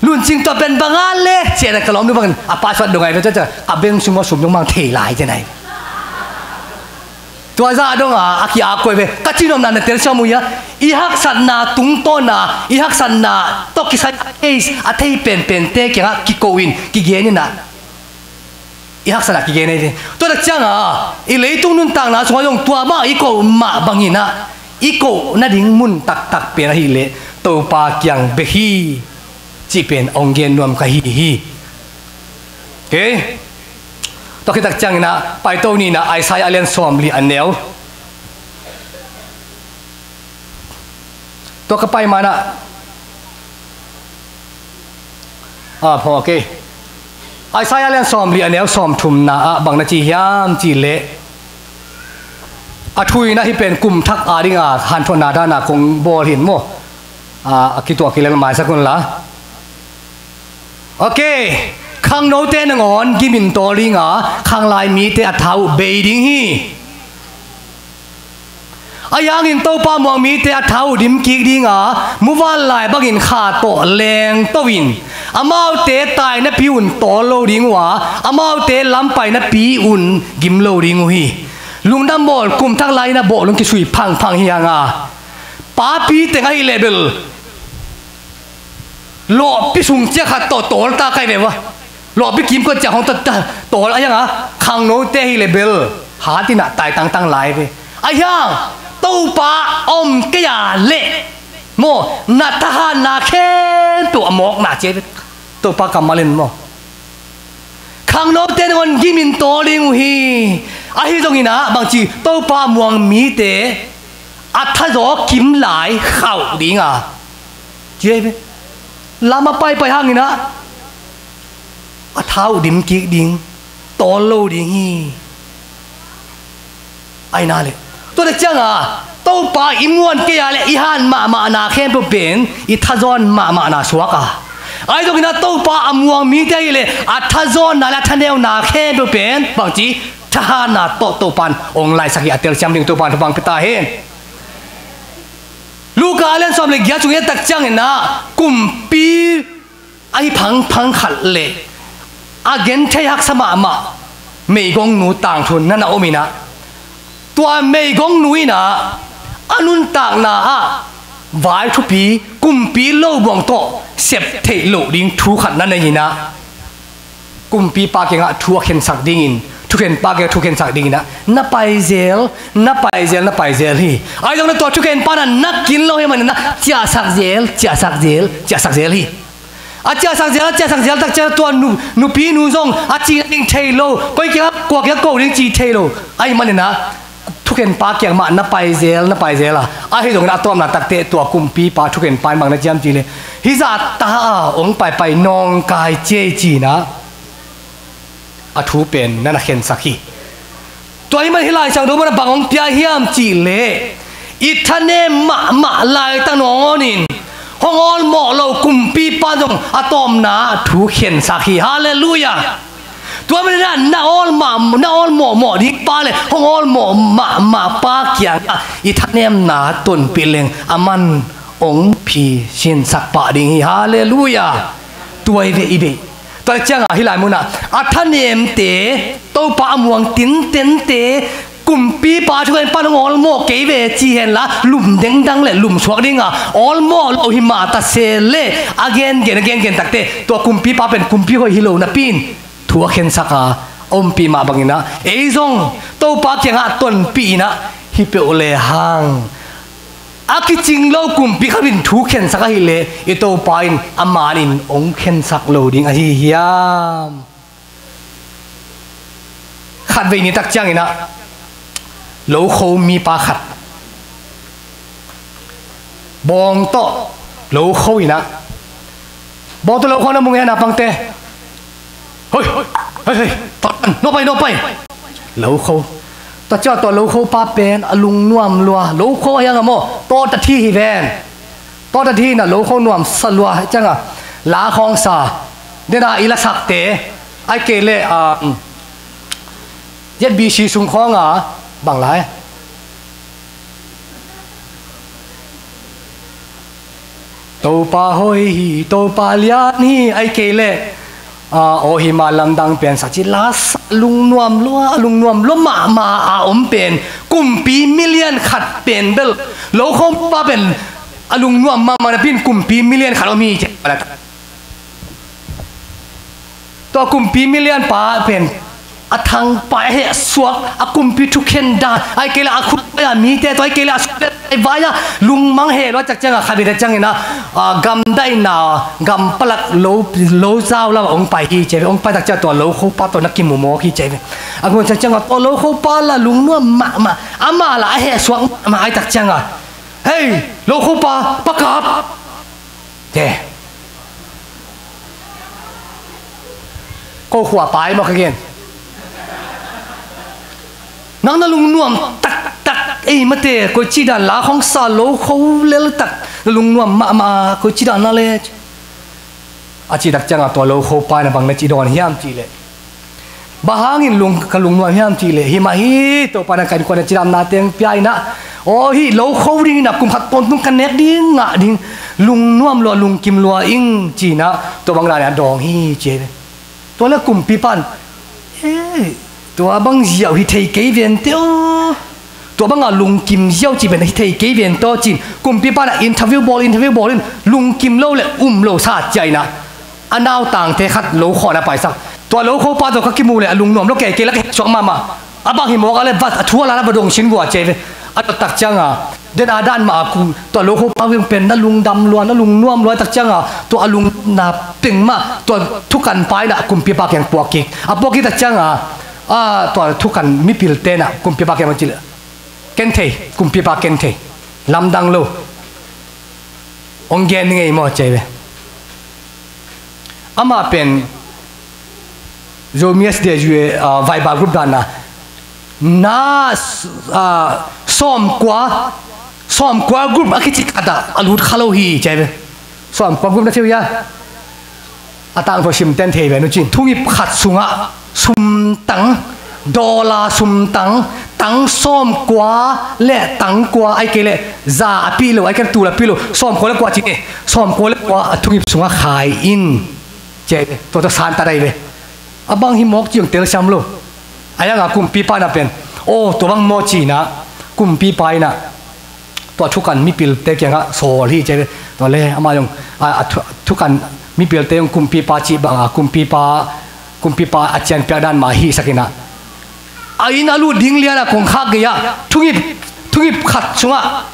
Lun Cing tua pen bang a le, ci a ka lawmnu bangin a password dong ahi ve, tua, tua, ka bank sungah sum dong mang thei lai ci a hi. Tua zah dong a, a ki-ak koi ve, ka cihnopna na telsiam uh hia, i haksatna tungtawn a, i haksatna tawh kisai a case, a thei penpente kiangah kiko in, kigen in ah. I haksatna kigen ahi ve. Tua tak ciangah i leitung nuntakna sungah zong tua mah i koh mah bangin ah, i koh nading mun taktak pen ahih leh Topa kiang bek hi, cih pen hong gen nuam ka hi hi. Ok. Tua khit tak ciangin ah paito ni in ah Isaiah a lian sawmli a neu. Tua ka pai manah, ah, phaw, ok. Isaiah lian sawmli a neu sawmthumna ah bang na ci hiam cih leh, a thu in ah hih pen kum thak a dinga hanthawnna dana kong bawl hi in maw. Ah, a kituak kilel maisak un la. Ok. Khangnote nangawn gim in tawl ding a, khanglai mite a tha uh bei ding hi. Ahi hangin Topa muang mite a tha uh dim kik ding a, muvanlai bangin kha tawh lengto in, amaute tainapi un tawl lo ding uh a, amaute lam painapi un gim lo ding uh hi. Lungdam bawl, kum thak lai-in a bawlung kisui phangphang hi hang a, papi teng ahih leh bel lawhpi sung ciang khat tawh tawl ta kai ve ua. Lawhpi kim kua ciah hong ta, ta, tawl a hiang a, khangnote hi le bel hat in a tai tangtang lai ve. A hiang, Topa om kei a leh maw, na thahatna khempeuh a mawkna ci ve. Topa kammal in maw, khangnote nangawn gimin tawl ding uh hi. Ahi zongin a bangci, Topa muang mite a thazaw kim lai khauh ding a, ci ve. Lam a paipai hangin a, a tha uh dim kik ding, tawl lo ding hi. Ahi na le, tua le ciang a, Topa i muan kei a le i han mahmahna khempeuh pen i thazawn mahmahna suak a. Ahi zongin a, Topa a muang mite hi le a thazawnna le a thaneuna khempeuh pen bangci, thahatna tawh Topa in ong laisak hi. A telsiam ding Topa in thupha pia ta hen. Luka a lian sawm le giat sung i et tak ciangin a, kumpi ahi phangphang khat le a genthei haksa mahmah meigongnu tangthu na na om in a, tua meigongnu in a, a nuntakna ah vai thupi, kumpi lo buang tawh sep theih loh ding thu khat na nei in a, kumpipa kiangah thu a khensak dingin, thukhenpa kiangah thu khensak dingin a, na pai zel, na pai zel, na pai zel hi. Ahi zongin a, tua thukhenpa in a na kin lo hi manin a, ciahsak zel, ciahsak zel, ciahsak zel hi. A ciahsak zel, a ciahsak zel tak ciang tua nu, nupinu zong a cih ding thei lo, koi kiangah, kua kiangah ko ding cih thei lo. Ahi manin a, thukhenpa kiang mah na pai zel, na pai zel a. Ahi zongin a tawpna takteh tua kumpipa thukhenpa in bang na ciam cih leh, hih zah ta a ong paipai nawngkai ciei ci in a, a thu pen na na khensak hi. Tua hi man hih Lai Siangtho mun a bang ong pia hiam cih leh, i thanem mahmah laitak nangawnin hong awlmawh lo kumpipa zong a tawpna thu khensak hi. Halleluiah. Tua manin a na awlmawh, na awlmawh mawh ding pa le hong awlmawh mahmah pa kiangah i thanemna tonpih leng a man ong phi sinsak pah ding hi. Halleluiah. Tua hi ve i bei. Tua ciangah hih lai munah a thanemte, Topa a muang tintente, kumpipa thukhenpa in hong awlmawh kei ve ci henla, lum dengdang le lum suak dinga awlmawh lo hi mah ta se le, a gengen, a gengen takte tua kumpipa pen kumpi hoih hi lo napi in thu a khensak a, a ompih mah bangin ah ei zong Topa kiangah tonpih in ah hi peuh lehang a kicing lo kumpi khat in thu khensak ahih leh i Topa in a man in hong khensak lo ding ahi hiam? Khatvei ni tak ciangin ah lokho mipa khat bawng tawh lokho in ah, bawng tawh lokho na mu nge, naupangte? Hoi, hoi, hoi, hoi. Tawh tan, nuam pai, nuam pai. Lokho. Tua ciang tua lokho pa pen a lungnuam lua. Lokho ahi hang a maw, tawta thi hi ven. Tawta thi in ah lokho nuamsa lua. Ciangah la khawngsa, dena i lasakte, ahih kei leh, ah, Z B C sung khawngah bang lai, Topa hoih hi, Topa lian hi, ahih kei leh, ah, aw hi ma lamdang pen sa ci, lasa, lungnuam lua, lungnuam lua mahmah a om pen kumpi milian khat pen bel lokho pa pen a lungnuam mahmah napi in kumpi milian khat om hi ci. Tua kumpi milian pa pen a thangpai, a hehsuak, a kumpi thukhen dan, ahih kei leh a khut vai-a mite tawh, ahih kei leh a sung vai-a lungmang heh lua tak ciangah khatvei tak ciangin ah, ah, gamdaihna, gam palak lo, lo zau lam ah hong pai hi ci ve. Hong pai tak ciangah tua lokho pa tawh na kimu mawk hi ci ve. A ngun tak ciangah tua lokho pa la lungnuam mahmah, amah la a hehsuak mahmah ahih tak ciangah, hei, lokho pa, pa kap. Te. Ko khua pai maw ka gen? Nang na lungnuam taktak ei mate, koici dan la khawngsa lokho lel tak na lungnuam mahmah, koici dan na le? A cih tak ciangah tua lokho pa in ah bang na ci dawn hiam cih leh, bang hangin lung, ka lungnuam hiam cih leh, hi mah hi, Topa in ah ka innkuan ah cidamna teng pia in ah, aw, hih lokho ding in ah kum khat tawntung ka nek ding, ngah ding, lungnuam lua, lungkim lua ing ci in ah, tua bang dan in ah dawng hi ci hi. Tua leh kumpipa in, eh, tua bang ziau hi thei kei vente aw. Tua banga lungkim ziau cih pen hi thei kei vente aw ci-in kumpipa in ah interview bawl, interview bawl in lungkim lo le um lo sa ciah in ah, a nautangte khat lo khawhna paisak. Tua lokhopa tawh ka kimu le a lungnuam lo kei, kei la ka hehsuak mahmah. A bang hi mawk a le, a thu a la la va dong sin vua ci ve. A tua tak cianga den a dan mah a ku, tua lokhopa viang pen na lungdam lua, na lungnuam lua tak cianga tua a lungna peng mah tua thukan pa in a kumpipa kiang puak kik. A puak kik tak cianga a tua thukan mipilte in a kumpipa kiang ci le, ken thei, kumpipa ken thei, lamdang lo. Ong gen ni ngei maw ci ve. Amah pen Zomi S D A U, ah, Viber group dan na, na, ah, sawmkua, sawmkua group a kici khat ah a lut kha lo hi ci ve. Sawmkua group na thei uh hia? A tangthu sim ten thei ve nu cin. Thungip khat sungah sumtang, dollar sumtang, tang sawmkua le tang kua, ai kei le za a pih lo, ai kei le tul a pih lo, sawmkua le kua ci ni, sawmkua le kua a thungip sungah khai in ci ve. Tua tua san ta dai ve. A bang hi mawk ci ong telsiam lo. A yanga kumpipa na pen, aw, tua bang maw ci na, kumpipa in a tua thukan mipilte kiangah sawl hi ci ve. Tua le amah zong a, a thu-, thukan mipilte zong kumpipa cih banga kumpipa, kumpipa a cianpiak dan mah hihsak in a, a inn a lut ding lian a kongkhak gei-ah thungip, thungip khat sungah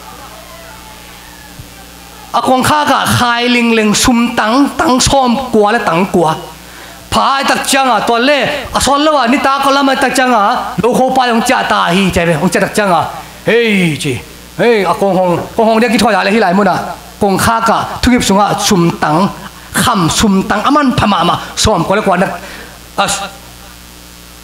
a kongkhak ah khai lingleng sumtang, tang sawmkua le tang kua. Pha ai tak cianga tua le a sawl lo a nitak lam ai tak cianga lokhopa zong ciah ta hi ci ve. Hong ciah tak cianga, hei ci, hei, a kong hong, kong hong dia kithawi a le hih lai munah kongkhak ah thungip sungah sumtang, kham sumtang a manpha mahmah sawmkua le kua na, a,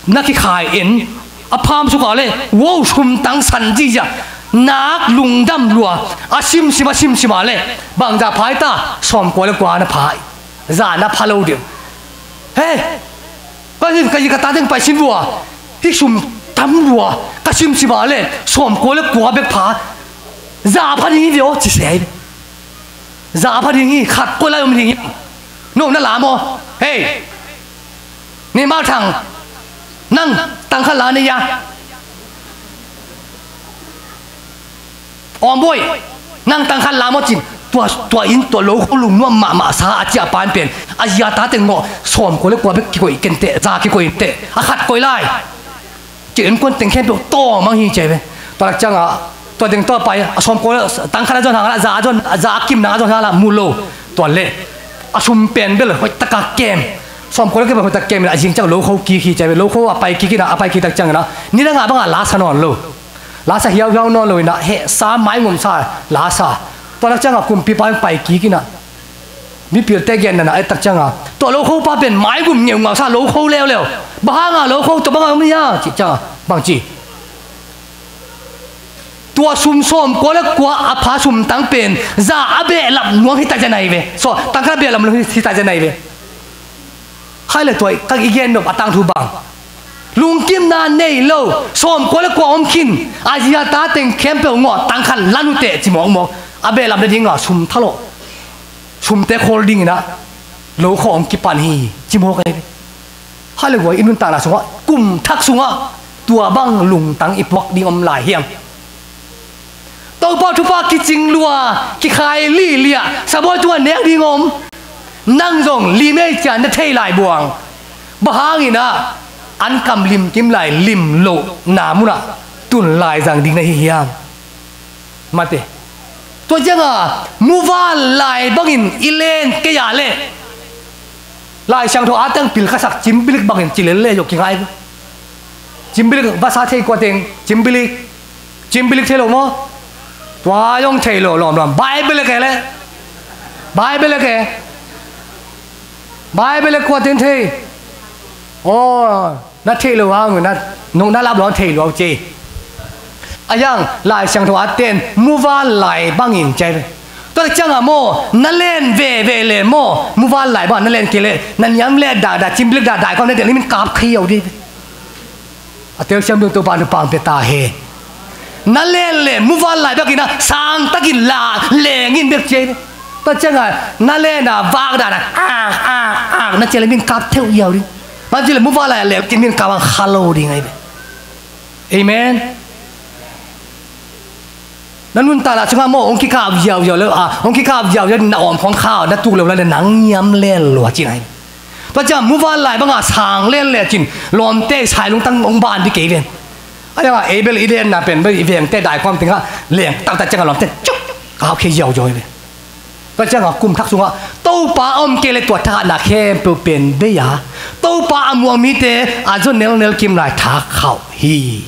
na kikhai in a pham sukah le, wow, sumtang san ziazia, nak lungdam lua, a simsim a simsim a le, bangza phai ta, sawmkua le kua na phai, za na pha lo ding. He, ka zin ka zin ka ta ding pai sin vua, hi sum tam lua, ka simsim a le, sawmkua le kua bek pha, za pha ding hi ve aw ci se ai. Za a pha ding hi, khat koi lai om ding hi. No na la maw? Hei, ni Mau Thang, nang tang khat la ni ya. Om Boi, nang tang khat la maw cin. Tua, tua in tua lo kho lungnuam mahmah sa a ciah pan pen a zia ta teng ngawh sawmkua le kua bek kikoih kenteh, za kikoih inteh, a khat koi lai. Ci innkuan teng khempeuh tawm ang hi ci ve. Tua lak cianga tua teng tawh pai a sawmkua tang khat a zon hang la, za a zon, za a kim nang a zon hang la mu lo. Tua le a sum pen bel hoih taka kem, sawmkua le kem bel hoih taka kem in a zing ciang lo kho kik hi ci ve. Lo kho a pai kik in a, a pai kik tak ciangin a ni dang a bang a la sa nawn lo. La sa hiauhiau nawn lo in a heh sa, maingum sa la sa. Tua lak cianga kumpipa in pai kik in a mipilte genna na a et tak cianga tua lo kho pa pen maigum ngeungau sa, lo kho leuleu. Bang hanga lo kho, tua banga om hia cih cianga bang ci? Tua sum sawmkua le kua a pha sumtang pen za a behlap nuam hi ta zen ahi ve. So, tang khat a behlap nuam hi ta zen ahi ve. Hai le tua ka i gen nop a tangthu bang, lungkimna nei lo, sawmkua le kua om khin, a zia ta teng khempeuh ngawh tang khat lan uh teh ci mawkmawk. A behlap na dinga sum thalawh, sumte khawl dingin a lo kho hong kipan hi ci mawk ahi ve. Hai le guai, i nuntakna sungah kum thak sungah tua bang lungtang i puak ding om lai hiam? Topa thupha kicing lua, kikhai lihliah, sabuai tungah nek ding om. Nang zong limei cian na thei lai buang. Bang hangin ah an kam limkim lai lim lohna munah tun lai zang ding na hi hiam? Mate. Tua cianga muval lai bangin i len kei a leh Lai Siangtho a teng pil ka sak, cimbilik bangin cilel le zok kingai. Cimbilik vasa thei kua teng, cimbilik, cimbilik thei lo maw? Tua zong thei lo lawmlawm. Bible e ke le. Bible e ke. Bible e kua teng thei. Aw, na thei lo hang na, nung na lap lo thei lo ci. A yang Lai Siangtho a ten muval lai bangin ci. Tua cianga maw, na len veve le maw, muval lai bang na len kei le, na niam le dada, cimbilik dada, kau na diak ni min kap khio di. A telsiam ding Topa nu pang pe ta he. Na len le muval lai bek ina, sang takin la lengin bek ci. Tua cianga na len a vak dada, a, a, a, na ci le min kap theu iau di. Man ci le muval lai a leng kin min kap ang khalo di ngai be. Amen. Na nuntakna sungah maw, hong kikap ziauziau le, ah, hong kikap ziauziau, na awm khong kha, na tuk lo la le, nang niam lel lua ci nai. Tua ciang muvanlai banga sang len lecin lawmte i sai lungtang hong ban dih kei ven. A cianga ei bel i lenna pen bel i vengte dai khuam tingah leng taktak cianga lawmte cuk kau khia ziauziau hi ve. Tua cianga kum thak sungah Topa a om kei le tua thahatna khempeuh pen bei a, Topa a muang mite a zaw nelnel kim lai thak khauh hi.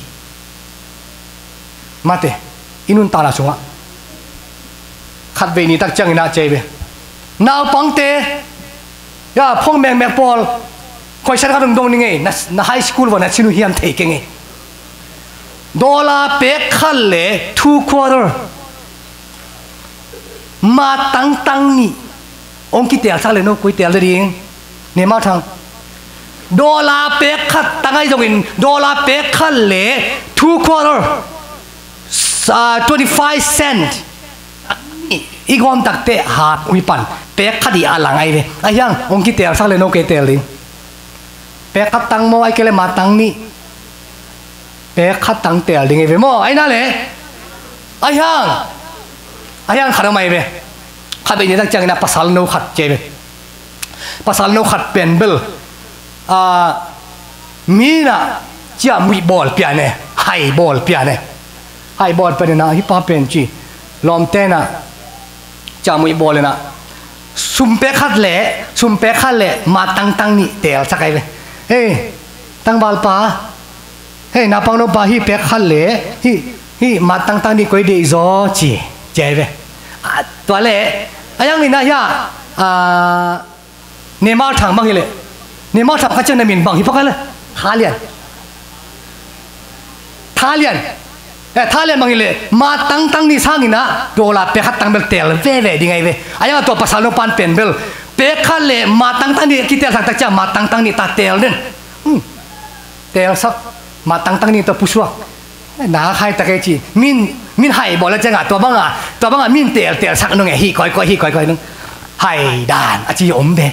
Mate, i nuntakna sungah khatvei ni tak ciangin ah cei ve. Naupangte, ya, phong mekmek pawl, khoisan khat hong dong ni ngei, na, na high school vaw na sinu hiam thei kei ngei. Dollar pek khat le two quarter. Mat tangtang nih hong kitelsak le no koi tel ding. Ni mau thang. Dollar pek khat tang ahi zongin dollar pek khat le two quarter, ah, twenty five cent. I gawm takte hak ui pan pek khat i a lang ahi ve. A hiang hong kitelsak le no kei tel ding. Pek khat tang maw, ai kei le mat tang nih. Pek khat tang tel ding hi ve maw? Ai na le. Ai hang. Ai hang khat a mai ve. Khat ve ni tak ciangin a pasal no khat ce ve. Pasal no khat pen bel, a, mi na cia muih bawl pian e. Hai bawl pian e. Hai bawl pian e na hi pa pen ci. Lawmte na cia muih bawl e na. Sum pek khat le, sum pek khat le mat tangtang nih telsak ahi ve. Hei, tangvalpa. Hei, naupang nopa, hih pek khat le hih, hih mat tangtang nih koi deih zaw ci, ci ahi ve. A, tua le a yang ina hia, a, Nemal Thang bang hi le. Nemal Thang kha ciang na min bang hi phak a le. Thalian. Thalian. Eh, thalian bang hi le, mat tangtang nih sangin ah dollar pek khat tang bel tel veve ding ahi ve. A yang a tua pasal no pan pen bel pek khat le mat tangtang nih kitelsak tak ciang mat tangtang nih ta tel den. Hmm. Telsak, mat tangtang nih tua pusuak. Na hai tak e ci. Min, min hai bawl a ciang a tua bang a, tua bang a min tel, telsak nung e, hi koi koi, hi koi koi nung. Hai dan a ci om ve.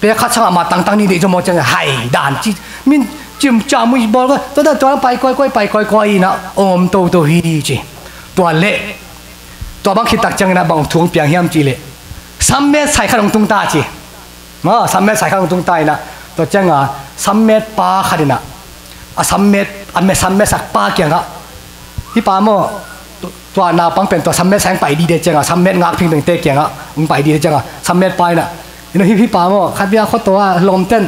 Pek khat sangah mat tangtang nih deih zaw maw ciang hai dan ci. Min cim ca muih bawl ko. Tua dan tua pai koi koi, pai koi koi ina om toto hi ci. Tua le. Tua bang khit tak ciangin a bang thu hong piang hiam ci le. Sammet sai khat hong tung ta ci. Ma, sammet sai khat hong tung ta ina. Tua cianga sammet pa khat ina. A sammet, a me sammet sak pa kianga. Hi pa maw, tua naupang pen tua sammet sai hong pai dide cianga, sammet ngak phingphingte kianga hong pai dide cianga, sammet pa ina. Ina hi, hi pa maw, khat bia khuato a lawmten.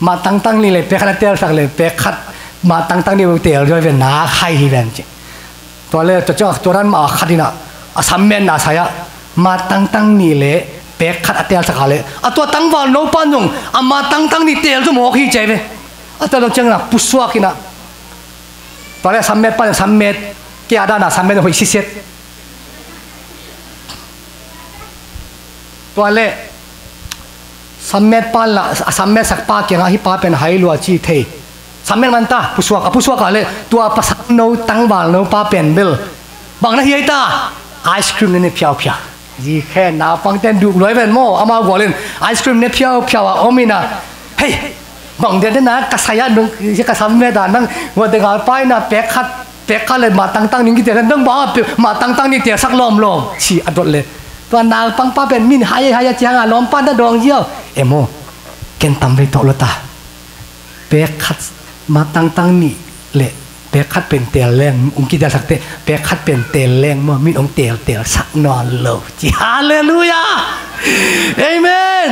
Mat tangtang nih le pek khat a telsak le pek khat mat tangtang nih tel zaw ve na hai hi ven ci. Tua le tua ciang tua dan mah a khat ina a sammetna sai a mat tangtang nih le pek khat a telsak a le a tua tangval no pan zong a mat tangtang nih tel zaw mawk hi ci ahi ve. A tua ciangin a pusuak ina. Tua le sammet pan sammet kia dana sammet hoih siset. Tua le sammet pa la, a sammet sak pa kiangah hi pa pen hai lua ci thei. Sammet man ta, pusuak, a pusuak a le tua pasal no tangval no pa pen bel bang na hi ai ta. Ice cream ne ne phiauphiau. Zi khen naupang ten duk luai ven maw, amau gual in ice cream ne phiauphiau a om ina. Hei, bang dia dena ka saya nung ka sammet a nang gual te ngal pa ina pek khat pek khat le mat tangtang nih kitel, nang bang a mat tangtang nih telsak lawmlawm ci a dot le. Tua naupang pa pen min hai hai a cianga lawmpa na dawng ziau. Emo, ken tam vei tawh lo ta. Pek khat mat tangtang nih le pek khat pen tel leng, ong kitelsak te, pek khat pen tel leng maw, min ong tel telsak nawn lo ci. Halleluiah. Amen.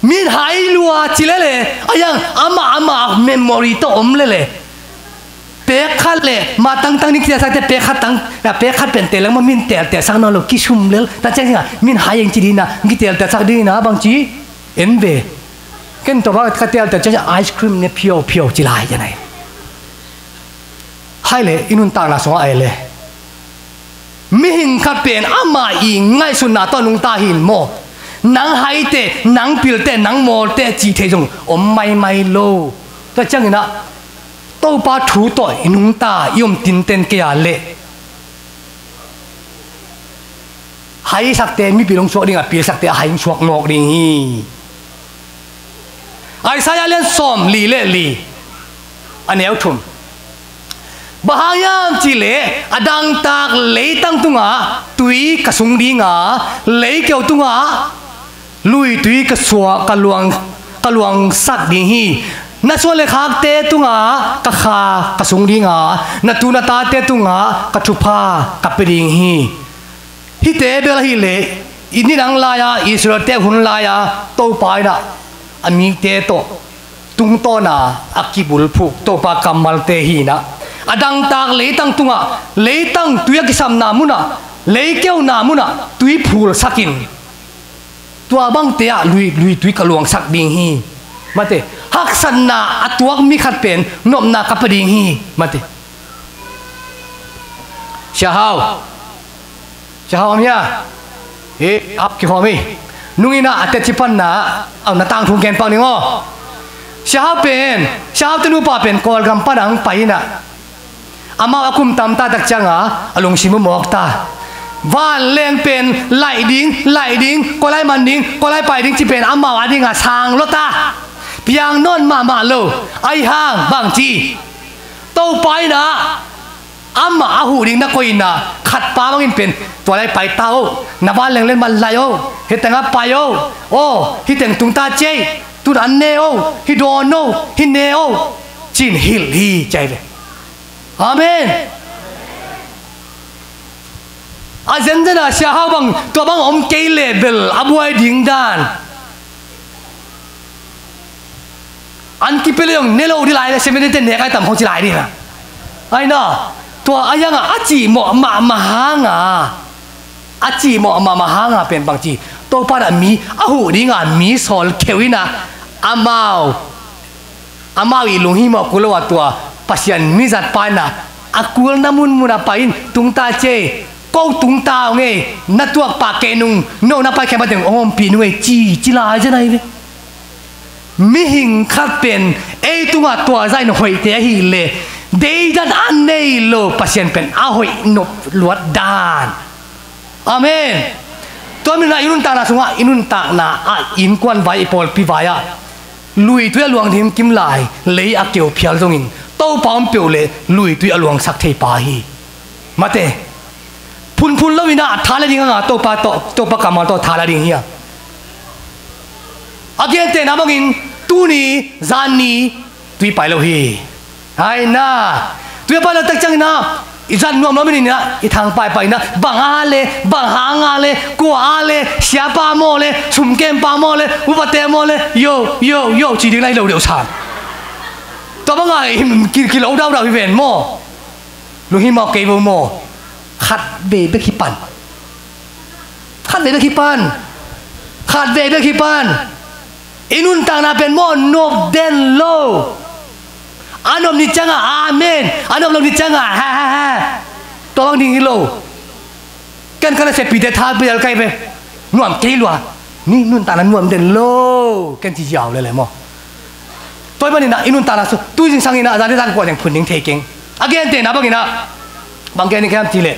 Min hai lua ci lele a yang ama ama memory tawh om lele. Pek khat le mat tangtang nih kitelsak te pek khat tang, pek khat pen tel leng maw min tel telsak nawn lo kisum lel. Ta ciang ciang min hai eng ci dina, kitel telsak dina bang ci en ve. Ken tawh bang ka tel tel ciang ice cream ne phiauphiau ci lai ciang ai. Hai le i nuntakna sungah ai le. Mihing khat pen ama i ngaihsutna tawh nungta hin maw. Nang haite, nang pilte, nang mawlte cih thei zong om maimai lo. Tua ciangin ah Topa thu tawh i nungta i om tinten kei a leh hai sakte mipil hong suak ding a, pil sakte a hai hong suak mawk ding hi. Isaiah lian sawm li le li a neu thum. Bang hang hiam cih leh a dangtak leitang tungah tui ka sung ding a, leikeu tungah luitui ka suak, ka luang, ka luangsak ding hi. Na suan le khakte tungah ka kha ka sung ding a, na tu na tate tungah ka thupha ka pia ding hi. Hihte bel ahih leh i nidang lai-a, Israel-te hun lai-a Topa in ah a mite tawh tungtawna a kibulphuk Topa kammalte hi in ah, a dangtak leitang tungah, leitang tui a kisapna munah, lei keuna munah tui phulsak in, tua bangte ah lui, luitui ka luangsak ding hi. Mate, haksatna a tuak mi khat pen nopna ka pia ding hi. Mate. Sia Hau. Sia Hau om hia? Hi, ap kihawm hi. Nung in ah a teci panna, au, na tangthu gen pak ning aw. Sia Hau pen, Sia Hau te nupa pen Kawlgam pan a hong pai in ah, amau a kum tam ta tak ciangin a lungsim uh mawk ta. Vanleng pen laih ding, laih ding, kua lai man ding, kua lai pai ding ci pen amau a dingin sang lua ta. Piang nawn mahmah lo. Ahi hang bang ci? Topa in ah amah a huh ding na koih in ah, khatpa bangin pen tua lai pai ta o, na vanleng le man lai o, hih tengah pai o, aw, hih teng tung ta ci ei, tun an ne o, hih dawn o, hih ne o, ci-in hilh hi ci ahi ve. Amen. A zenzen a Sia Hau bang, tua bang om kei leh bel a buai ding dan. An kipia leh zong ne lo ding lai, seminary te nek ai tam khong ci lai ding a. Ai na, tua a yang a, a cihmawh mahmah hang a, a cihmawh mahmah hang a pen bang ci, Topa in ah mi a huh ding a mi sawl kheu in ah, amau, amau i lunghimawh kul lo a tua Pasian mizatpa in ah a kulna munmun ah pai in, tung ta ci ei, ko tung ta ung ei, na tuak pah kei nung, no na pai khe ma teng ong ompih nung ei, ci, ci lai zen ahi ve. Mihing khat pen ei tungah tua zah in hoihte ahih leh, deidan a nei lo Pasian pen a hoih nop luat dan. Amen. Tua manin ah i nuntakna sungah, i nuntakna ah, innkuan vai, i pawlpi vai ah luitui a luang dimkim lai, lei a keu phial zongin Topa om peuh leh luitui a luangsak thei pa hi. Mate. Phunphun lo in ah tha la ding hang a, Topa tawh, Topa kammal tawh tha la ding hi a. A gentehna bangin tuni, zan ni, tui pai lo hi. Ai na, tui a pai lo tak ciangin ah i zat nuamnuam in ah, i thangpaipai in ah, bang a le, bang hang a le, kua a le, siapa maw le, sumkempa maw le, upate maw le, yo, yo, yo, ci ding lai lo deuh san. Tua bang a i ki, kilo daudau hi ven maw. Lunghimawh kei vo maw. Khatvei bek hi pan. Khatvei bek hi pan. Khatvei bek hi pan. I nuntakna pen maw nop den lo. A nop ni ciangin amen, a nop lo ni ciangin ha ha ha. Tua bang ding hi lo. Ken ka naseppite tha pia al kai ve. Nuam kei lua. Ni nuntakna nuam den lo. Ken ci ziau lele maw. Tua ahih manin ah i nuntakna sung, tui zingsang in ah, a zan le zan kua teng phun ding thei keng. A gentehna bangin ah, bang gen ding ka hiam cih leh,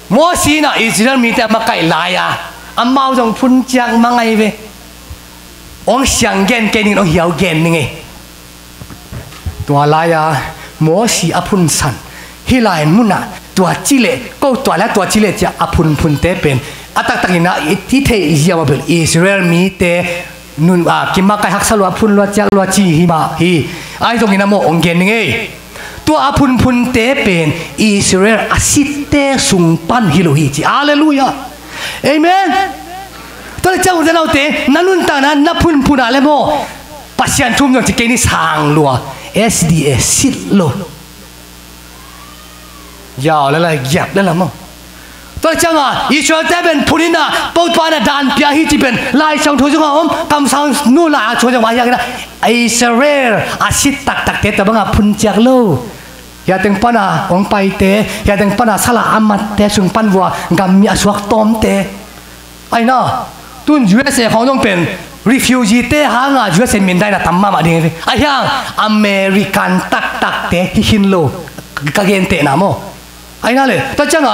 Mosi in ah Israel mite a makaih lai-a, amau zong phun ciak mang ahi ve. Ong siang gen kei ning, ong hiau gen ning ei. Tua lai-a Mosi a phunsan, hih lai munah tua ci leh, ko tua lai tua ci leh ci-a a phunphunte pen, a taktakin ah i, i theih ziau a bel Israel mite nun, a, kimakaih haksa lua, phun lua, ciak lua ci hi mah hi. Ahi zongin ah maw ong gen ning ei. Tua a phunphunte pen Israel a sitte sung pan hi lo hi ci. Halleluiah. Amen. Tua leh ciang u te nau te, na nuntakna na phunphun a le maw, Pasian thu om zong ci kei ni, sang lua. S D A sit lo. Yau le lai giap le lam aw. Tua ciangin Israel-te pen phun in ah, Topa in ah dan pia hi ci pen Lai Siangtho zong a om, kamsang nu lai a suan zong a hiang in ah, Israel a sit taktakte tua bangin phun ciak lo. Hia teng pan a hong paite, hia teng pan a sal a a matte sung pan vua gammi a suak tawmte. Ahi na, tun U S A khawng zong pen refugee-te hangin U S A mindaina tam mahmah ding hi ve. Ahi hang American taktakte hi khin lo, ka gentehna maw. Ahi na le, tua ciangin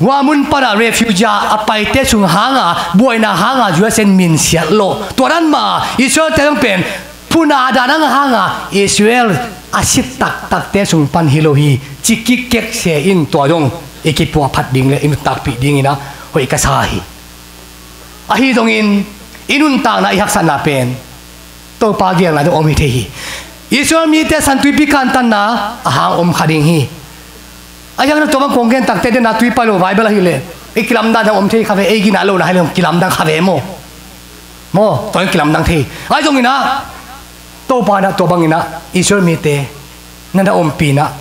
hua mun pan a refugee a paite sung hangin, buaina hangin U S A minsiat lo. Tua dan mah Israel-te zong pen phun a dan hangin Israel a sit taktakte sung pan hi lo hi ci kik kek se in, tua zong i kipuahphat ding le i nuntakpih dingin ah hoih ka sa hi. Ahi zongin i nuntakna, i haksatna pen Topa geelna dong om hi thei hi. Israel mite San Tuipi kantanna a hang om kha ding hi. A hiang na tua bang kong gen takte, den na tui pai lo Bible ahileh ei kilamdang dang om thei kha ve, ei gina lo na hileh kilamdang kha ve maw. Maw, tua in kilamdang thei. Ahi zongin ah Topa in ah tua bangin ah Israel mite na na ompih in ah,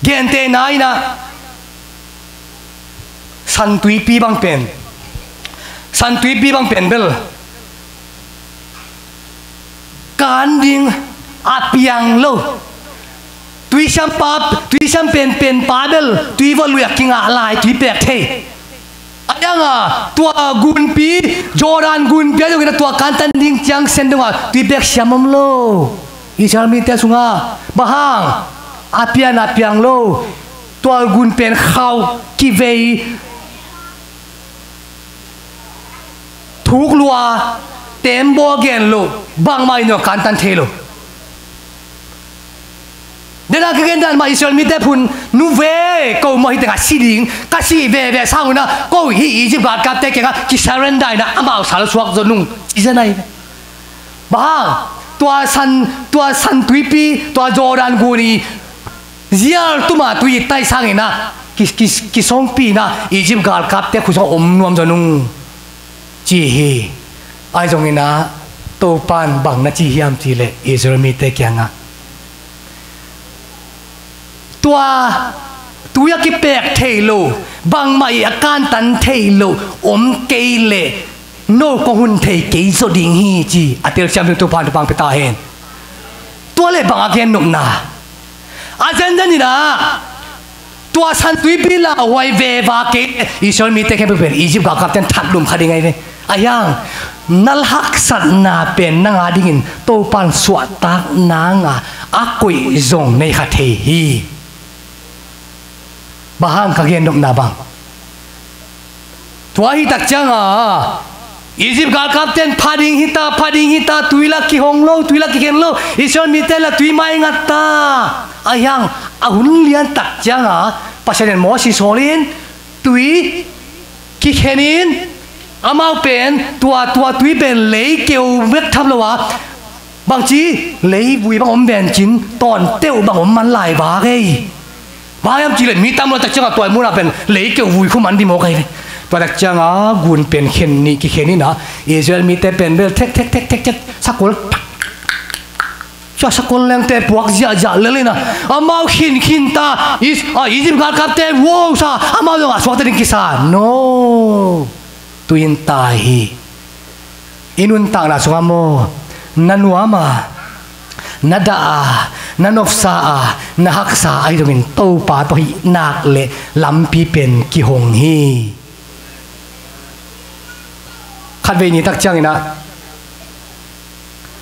gentehna in ah San Tuipi bang pen, San Tuipi bang pen bel kan ding a piang lo. Tuisiam pa, tuisiam penpen pa bel tui vawt lui a kingah lai, tui pek thei. A hiang a tua gunpi, Jordan gunpi a zongin a tua kantan ding ciang sen dong a tui pek siam om lo. Israel mite sungah bang hang, a piang a piang lo. Tua gun pen khauh kivei, thuk lua, tembaw gen lo, bangmah in zong kantan thei lo. Dena ka gen dan mah Israel mite phun, nu ve, ko mah hi tengah si ding, ka si veve sang un ah ko hih Egypt galkapte kiangah kisurrender in ah amau sal suak zo nung ci zen ahi ve. Bang hang, tua San, tua San Tuipi, tua Jordan gun i zial tuma tui i tai sangin ah ki, ki, kisongpi in ah Egypt galkapte khut sungah om nuam zo nung ci hi. Ahi zongin ah Topa in bang na ci hiam cih leh Israel mite kiangah tua tui a kipek thei lo, bangmah i a kantan thei lo om kei leh no kong hun thei kei zaw ding hi ci a telsiam ding Topa in thupha pia ta hen. Tua leh bang a gen nopna, a zenzen in ah tua San Tuipi lauhuai veve kei leh Israel mite khempeuh pen Egypt galkapte in that lum kha ding ahi ve. A hiang, na haksatna pen nang a dingin Topa in suahtak nang a, a koih zong nei kha thei hi. Bang hang ka gen nopna bang, tua hi tak ciang a Egypt galkapte in pha ding hi ta, pha ding hi ta, tui la kihong lo, tui la kikhen lo, Israel mite la tui mai ngat ta. A hiang, a hun lian tak ciang a Pasian in Moses hawl in tui kikhen in, amau pen tua, tua tui pen lei keu bek tham lo a, bangci lei vui bang om ven cin, tawn teuh bang om man lai vak ei. Bang hiam cih leh mi tam lo tak ciang a tua mun ah pen lei keu vui khu man ding mawk ahi ve. Tua tak ciang a gun pen khen nih kikhen in ah Israel mite pen bel thek thek thek thek thek sakol, tua sakol lengte puak ziahziah lel in ah amau khinkhin ta, Is-, a, Egypt galkapte wow sa, amau zong a suakta ding kisa. No. Tui in tai hi. I nuntakna sungah maw, na nuam a, na dah a, na nopsa a, na haksa ahi zongin Topa tawh hih nak leh lampi pen kihong hi. Khatvei ni tak ciangin ah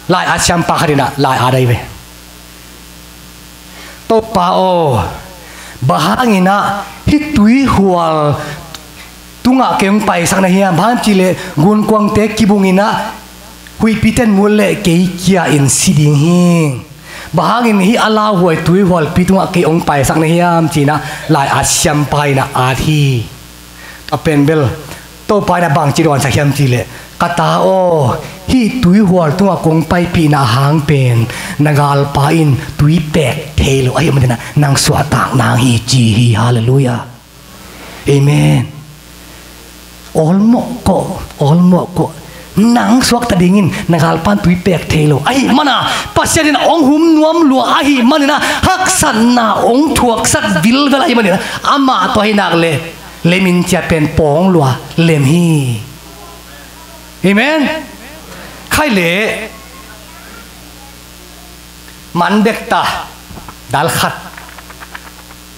lai-at siampa khat in ah lai-at ahi ve. Topa aw, bang hangin ah hih tuihual tungah kei hong paisak na hiam? Bang hang cih leh gunkuangte kibung in ah huihpite in mu leh kei kia in si ding hi. Bang hangin hih a lauhuai tuihualpi tungah kei hong paisak na hiam ci-in ah lai-at siampa in ah at hi. Tua pen bel Topa in ah bangci dawnsak hiam cih leh, ka ta aw, hih tuihual tungah kong paipihna hang pen na galpa in tui pek thei lo ahih manin ah nang suahtak nang hi ci hi. Halleluiah. Amen. Awlmawh kawh, awlmawh kawh. Nang suakta dingin na galpa in tui pek thei lo ahih manin ah Pasian in hong hum nuam lua ahih manin ah haksatna hong thuaksak vilvel ahih manin ah amah tawh ahih nak leh lem in ci-a pen pawng lua lem hi. Amen. Khai leh man bek ta, dal khat,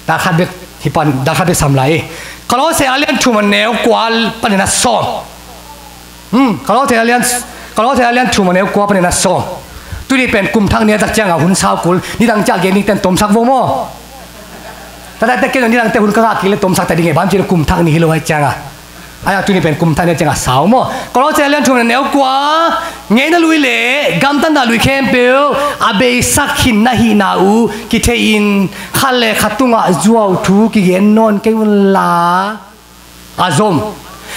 dal khat bek hi pan, dal khat bek sam lai. Kolose a lian thum a neu kua panin a sawm. Hmm, Kolose a lian, Kolose a lian thum a neu kua panin a sawm. Tuni pen kum thak ni a tak ciang a hun sau kul, nidang ciah gen dingte in tomsak vo maw. Tua tate kei zong nidangte hun ka ngah kik leh tomsak ta ding e, bang hang cih leh kum thak ni hi lo ahih ciang a. Ai a, tuni pen kum thak ni ciang a sau maw. Kolose a lian thum a neu kua, ngeina lui leh gamtatna lui khempeuh a beisak khin na hihna uh kithei-in khat leh khat tungah zuauthu kigen nawn kei unla, a zom,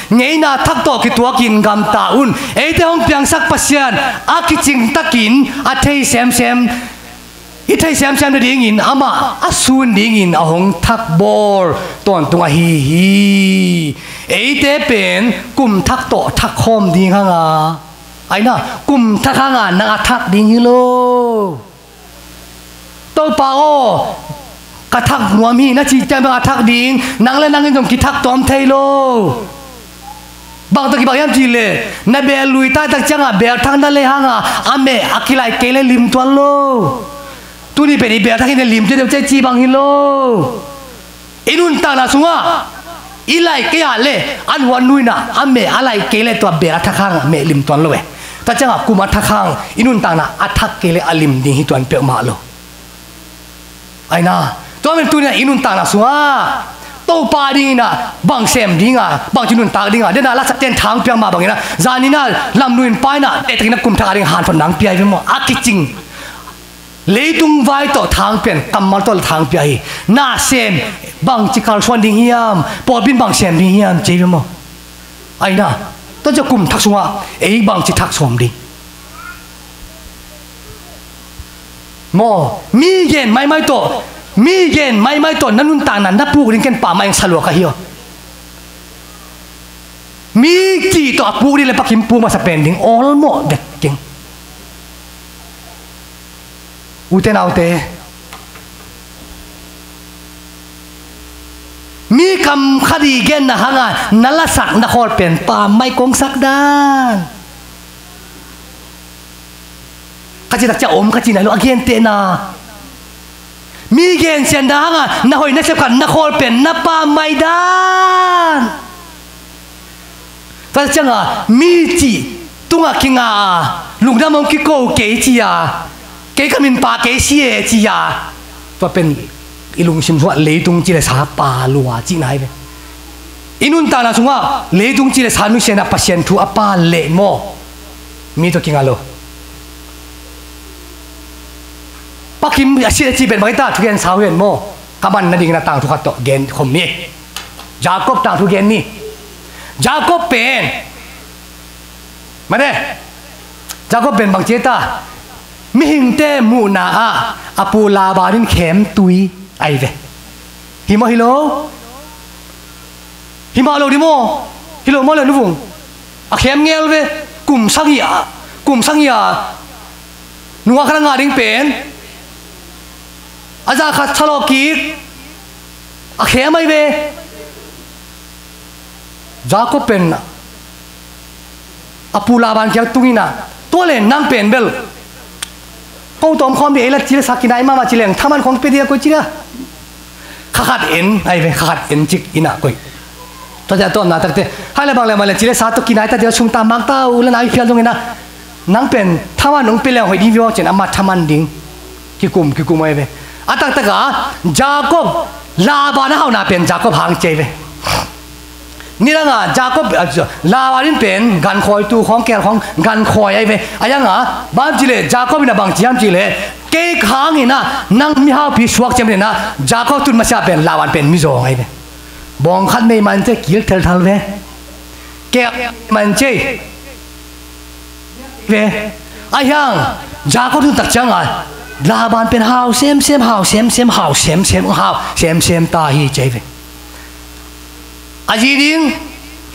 Ngeina thak tawh kituakin gamta un. Eite hong piangsak Pasian a kicing takin a thei semsem, i thei semsem nadingin amah a sun dingin a hong thak bawl tawntung ahi hi. Eite pen kum thak tawh thak khawm ding hanga, aina, kum thak hanga nang a thak ding hi lo. Topa aw, ka thak nuam hi na cih ciang bek a thak ding, nang le nang in zong kithak tawm thei lo. Bang tawh kibang hiam cih leh, na beel lui taitak ciangah beel thak na lei hanga a meh a kilaih kei leh lim tuan lo. Tuni pen i beel thak hi na lim cia deuh cia ci bang hi lo. I nuntakna sungah i laih kei ah le an huan nuina a meh a laih kei le tua beel a thak hang meh lim tuan lo e. Tua ciangah kum a thak hang i nuntakna a thak kei le a lim ding hi tuan peuhmah lo. Aina, tua men tunia i nuntakna sungah Topa dinginah bang sem dinga, bang ci nuntak dinga, dena lasak ten thang piang mah banginah zaninah lamnuin painah tehtakinah kum thak a ding hanthon nang pia hi ve maw? A kicing leitung vai tawh thang pian, kammal tawh le thang pia hi. Na sem bangci kalsuan ding hiam, pawlbin bang sem ding hiam, ci hi ve maw? Aina, tua cia kum thak sungah ei bangci thak sawm ding maw? Mi gen maimai tawh, mi gen maimai tawh na nuntakna na puk ding ken pamah eng salua ka hi aw. Mi cih tawh a puk ding le pakim puk masa pen ding awlmawh dek keng. Ute naute, mi kam khat i genna hanga na lasak na khawl pen pamah i kongsak dan ka citak cia om ka cina lo a gentehna. Mi gensian dan hanga na hoih na sepkhat na khawl pen na pamah i dan. Tua cianga mi cih tungah kinga a, lungdam hong kiko kei ci a, kei ka min pa kei si e ci a, tua pen i lungsim sungah leitung ci le sa pa lua cihna hi ve. I nuntakna sungah leitung ci le sa nusianah Pasian thu a pa leh maw? Mi tawh kinga lo. Pakim a sit a ci pen bang hita thugen sau hen maw? Ka man nadingin a tangthu khat tawh gen khom ni. Jacob tangthu gen ni. Jacob pen mate, Jacob pen bang ci ta? Mihingte muhna ah a pu Laban in khem tui ai ve. Hi maw hi lo? Hi mah lo di maw? Hi lo maw le nuvung? A khem ngel ve. Kum sagih a, kum sagih a nungak khat a ngah ding pen a za khat salawh kik a khem ai ve. Jacob pen a pu Laban kiang tunginah tua le nang pen bel ko tawm khawm di ei la ci le sa kinai mahmah ci leng thaman khong pe di a koi ci dia. Kha khat en ai ve, kha khat en cik inah koi. Tua cia tawmna takte hai le bang le mah le ci le sa tawh kinai ta di a sung ta mak ta uh le nai phial zong inah nang pen thaman nong pe leng hoih ding viau cin amah thaman ding. Kikum kikum ai ve. A taktaka Jacob Laban a hauhna pen Jacob hang ci ai ve. Nidanga Jacob, ah, Laban in pen gankhawi tu khawng kel khawng gankhawi ai ve. A yanga bang ci le Jacob in a bang ci hiam ci le kei khang inah nang mihaupi suak ciam inah Jacob tun masiah pen Laban pen mizawng ai ve. Bawng khat mei man ce kil thelthal ve. Kek man ce ve. A hiang Jacob tun tak cianga Laban pen hau semsem, hau semsem, hau semsem, hau semsem ta hi ci ai ve. A zi ding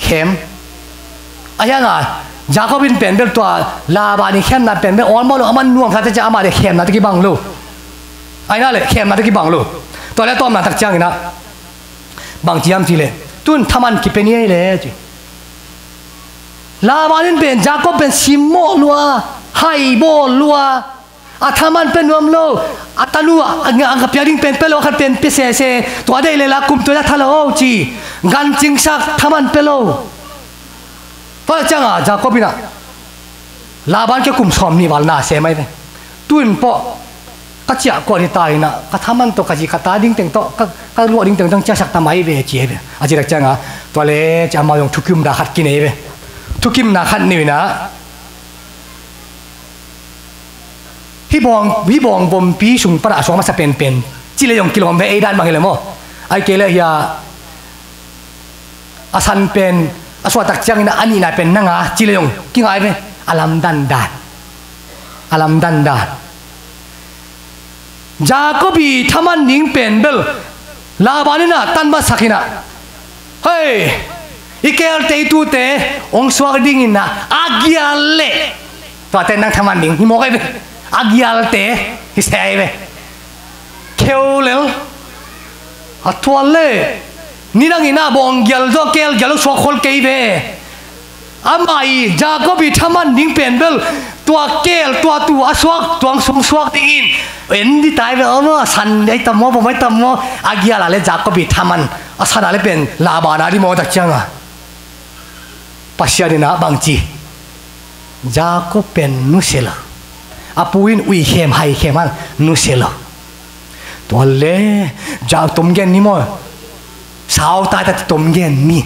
khem. A hianga Jacob in pen bel tua Laban in khemna pen bel awlmawh lo, a man nuam sa te cia amah le khemna te kibang lo. Aina le khemna te kibang lo. Tua le tawmna tak ciangina bang ciam ci le tun thaman kipe ni ei le ci. Laban in pen Jacob pen simmawh lua, haibawl lua. A thaman pe nuam lo. A tanu a, a, a ka piak ding pen pe lo, a khat pen pe sese. Tua deih le la kum tua la tha lo ci. Gan cingsak thaman pe lo. Tua cianga Jacob inah Laban kia kum sawm nih val na sem ai ve. Tuin pawh ka ciah kuat hi ta inah ka thaman tawh ka zi ka ta ding teng tawh ka, ka luah ding teng tawh ciahsak ta mai ve ci ai ve. A ci tak cianga tua le ci amau zong thukimna khat kinei ve. Thukimna khat ni inah hih bawng, hih bawng vompi sung panah a suak masa penpen ci le zong kilawm ve ei dan bang hi le maw? Ai kei le hia a san pen A suahtak ciangin a nihna pen nang a ci leh zong kingai ve. A lamdang dan, a lamdang dan. Jacob i thaman ding pen bel Laban in a tan masak in a, hei, i keelte i tuute hong suak dingin a, a gial leh tuate nang thaman ding hi mawk ahi ve. A gialte hi se ahi ve. Kheu lel. A tual le. Nidangin a bawng gial zaw keel gial lo suak khol kei ve. Amah i Jacob i thaman ding pen bel tua keel tua tu a suak tuang sung suak dingin en di tai ve. Aw, a san ai tam maw, bawm ai tam maw. A gial a le Jacob i thaman, a san a le pen Laban a di maw tak cianga. Pasian in a bangci, Jacob pen nusia lo. A pu in uikhem haikhem hang nusia lo. Tua le Jacob tom gen ni maw. Sau taitat tom gen ni.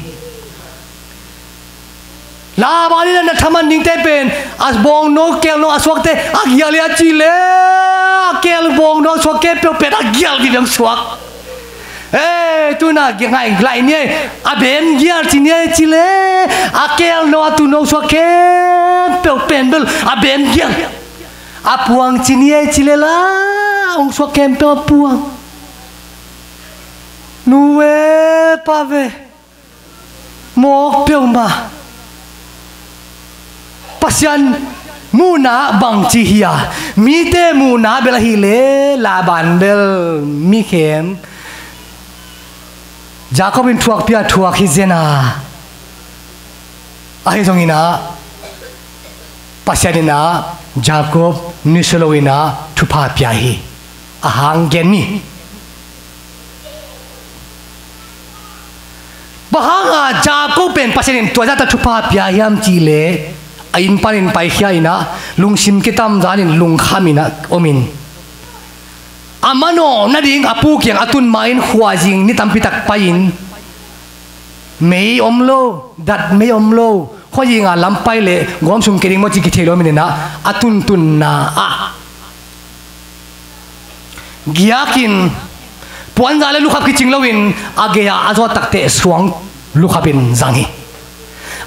Laban in a na thaman dingte pen a bawngno keelno a suakte a gial hi a ci le, a keel bawngno a suak khempeuh pen a gial ding dong suak. Ei, tuna ngai lai ni ei, a bem gial ci ni ei ci le, a keelno a tuno suak khempeuh pen bel a bem gial. A puang ci ni ei ci le la, hong suak khempeuh a puang. Nu ve, pa ve, mawk peuhmah. Pasian muhna bangci hi a, mite muhna bel ahih leh Laban bel mi khem. Jacob in thuak pia thuak hi zen a, ahi zongin a Pasian in a Jacob nusia lo in a thupha pia hi. A hang gen ni. Bang hanga Jacob pen Pasian in tua zahta thupha pia hiam cih leh, a inn panin paikhia in a, lungsim kitamzan in lungkham in a om in, a manawh nading a pu kiang a tun ma-in khuazing ni tampi tak pai-in, mei om lo, dat mei om lo, khuazing a lam pai leh gawm sung kei ding maw ci kithei lo om in a, a tuntunna ah giakin puanza le lukhap kicing loin a gei-ah a zawt takteh suang lukhap in zang hi.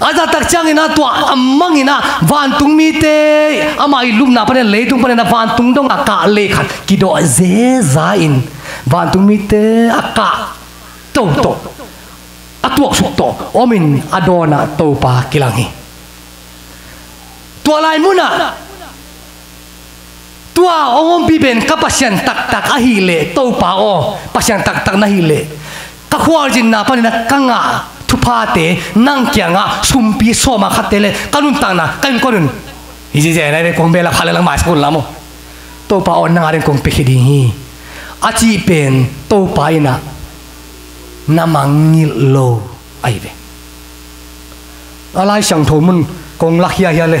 A zahtak ciangin a tua a mangin a vantung mite, amah i lupna panin leitung panin a vantung dongah kah lei khat kidawh zeza in vantung mite a kah toto, a tuaksuk tawh om in a dawnah Topa kilang hi. Tua lai munah tua hong ompih pen ka Pasian taktak ahih leh, Topa aw, Pasian taktak na hih leh, ka khualzinna panin a ka ngah thuphate nang kiangah sumpi sawma khatte le ka nuntakna ka innkuan un hi zizia na le kong bel a kha le lang maisak un la maw. Topa aw, nang a ding kong piakhia ding hi, a cih pen Topa in a na mangngilh lo ahi ve. A Lai Siangtho mun kong lakhia hia le.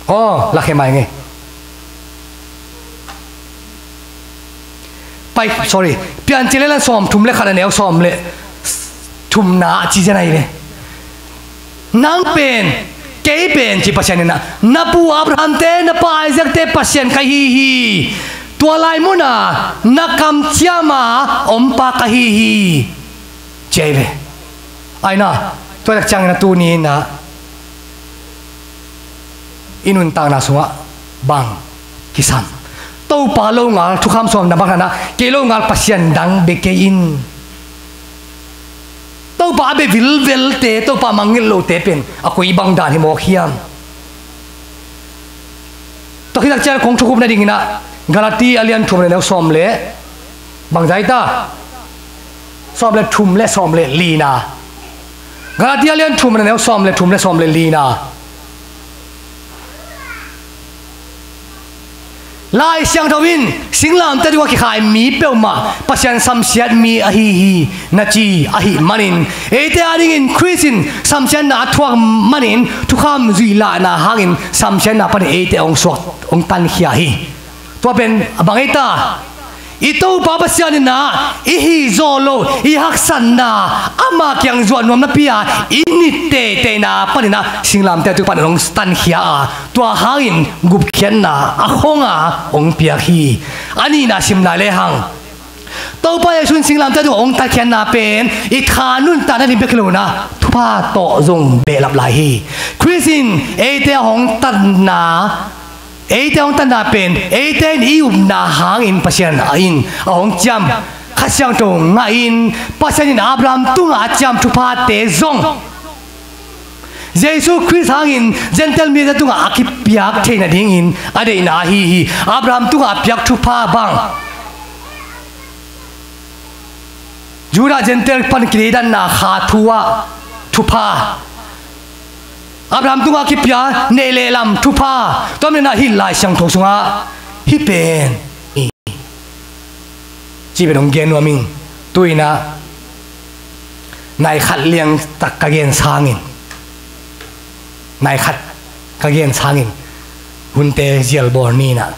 Aw, lakhia mai ngei. Pai, sorry. Piancil le la sawm thum le khat a neu sawm le thumna a ci zen ahi ve. Nang pen, kei pen ci Pasian in a, na pu Abraham te, na pa Isaac te Pasian ka hi hi. Tua lai muna na kamciama ompa ka hi hi, ci ahi ve. Aina, tua tak ciangin a tuni in a i nuntakna sungah bang kisam? Topa longal thukham sawm na bang hana, kei longal Pasian dang bia kei in. Topa a bia vilvelte, Topa mangngilh lote pen a koi bang dan hi mawk hiam? Tua khit tak ciang kong thukhupna dingin a Galati a lian thum a neu sawm le bang zai ta? Sawm le thum le sawm le lina. Galati a lian thum a neu sawm le thum le sawm le lina. Lai Siangtho in singlamteh tungah kikhai mi peuhmah Pasian samsiat mi ahi hi na ci ahih manin, eite adingin Khrist in samsiatna a thuak manin thukham zuih lahna hangin samsiatna panin eite hong suak, hong tankhia hi. Tua pen a bang ei ta? I Topa Pasian in a i hih zawh loh, i haksatna ama kiang zuah nuam napi-a i nit teiteina panin a singlamteh tung panin hong tankhia a, tua hangin gupkhiatna a khonga hong piak hi. A nihna sim lai lehang, Topa Jesu in singlamteh tungah hong tatkhiatna pen i tha nuntakna ding bek hi lo in ah, thupha tawh zong behlap lai hi. Khrist in eite a hong tatna, eite a hong tatna pen eite in i upna hangin Pasian in a hong ciam, Kha Siangtho ngahin Pasian in Abraham tungah a ciam thuphate zong Jesu Khrist hangin Gentile mite tungah a kipiak theih nadingin a deihna ahi hi. Abraham tungah a piak thupha bang, Judah Gentile pan kideidanna kha thu ah thupha, Abraham tungah kipia neih le lam thupha, tua manin ah hih Lai Siangtho sungah hih pen, cih pen hong gen nuam ing. Tu-in ah nai khat liangtak ka gen sangin, nai khat ka gen sangin hunte zialbawl ni in ah,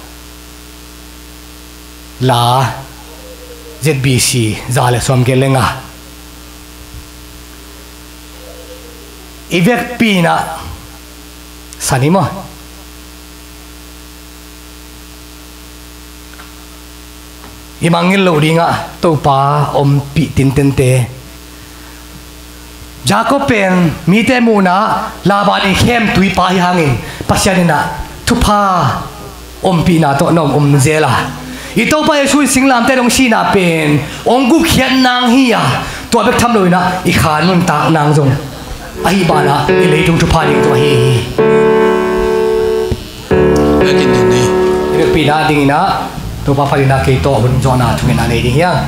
La Z B C za le sawmgiat le nga. I vekpi in ah, san hi maw, i mangngilh loh dingah Topa ompih tintente. Jacob pen mite muhna ah Laban i khemtuipa hi hangin Pasian in ah thupha ompihna tawh na om om zel a, i Topa Jesu i singlamteh dong sihna pen hong gupkhiat nang hi a, tua bek tham lo in ah i kha nuntak nang zong ahi banah i leitung thupha ding zong ahi hi. Biakinn ding ni. I biakpiakna dingin ah Topa phat in ah kei tawh hun zawhna thungetna nei ding hi hang.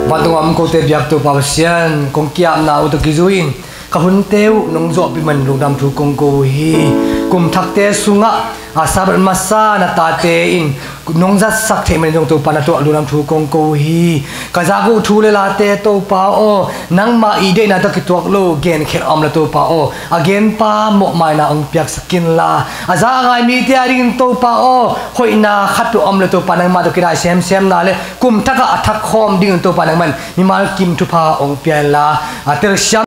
Vantung a om kote biak Topa Pasian, kong ki-apna uh tawh kizui-in ka hunte uh nong zawhpih man lungdam thu kong ko uh hi. Kum thakte sungah a Sabbath masa na tate in nong zatsak theih man zong Topa na tuah lungdam thu kong ko uh hi. Ka zak uh thu le late Topa aw, nangmah i deihna tawh kituak lo genkhiat a om le Topa aw, a genpa mawhmaina hong piaksak inla, a za a ngai mite a dingin Topa aw, hoihna khatpeuh a om le Topa nangmah tawh kidai semsemna le kum thakah a thak khawm dingin Topa nangman mimal kim thupha hong pia inla, a telsiam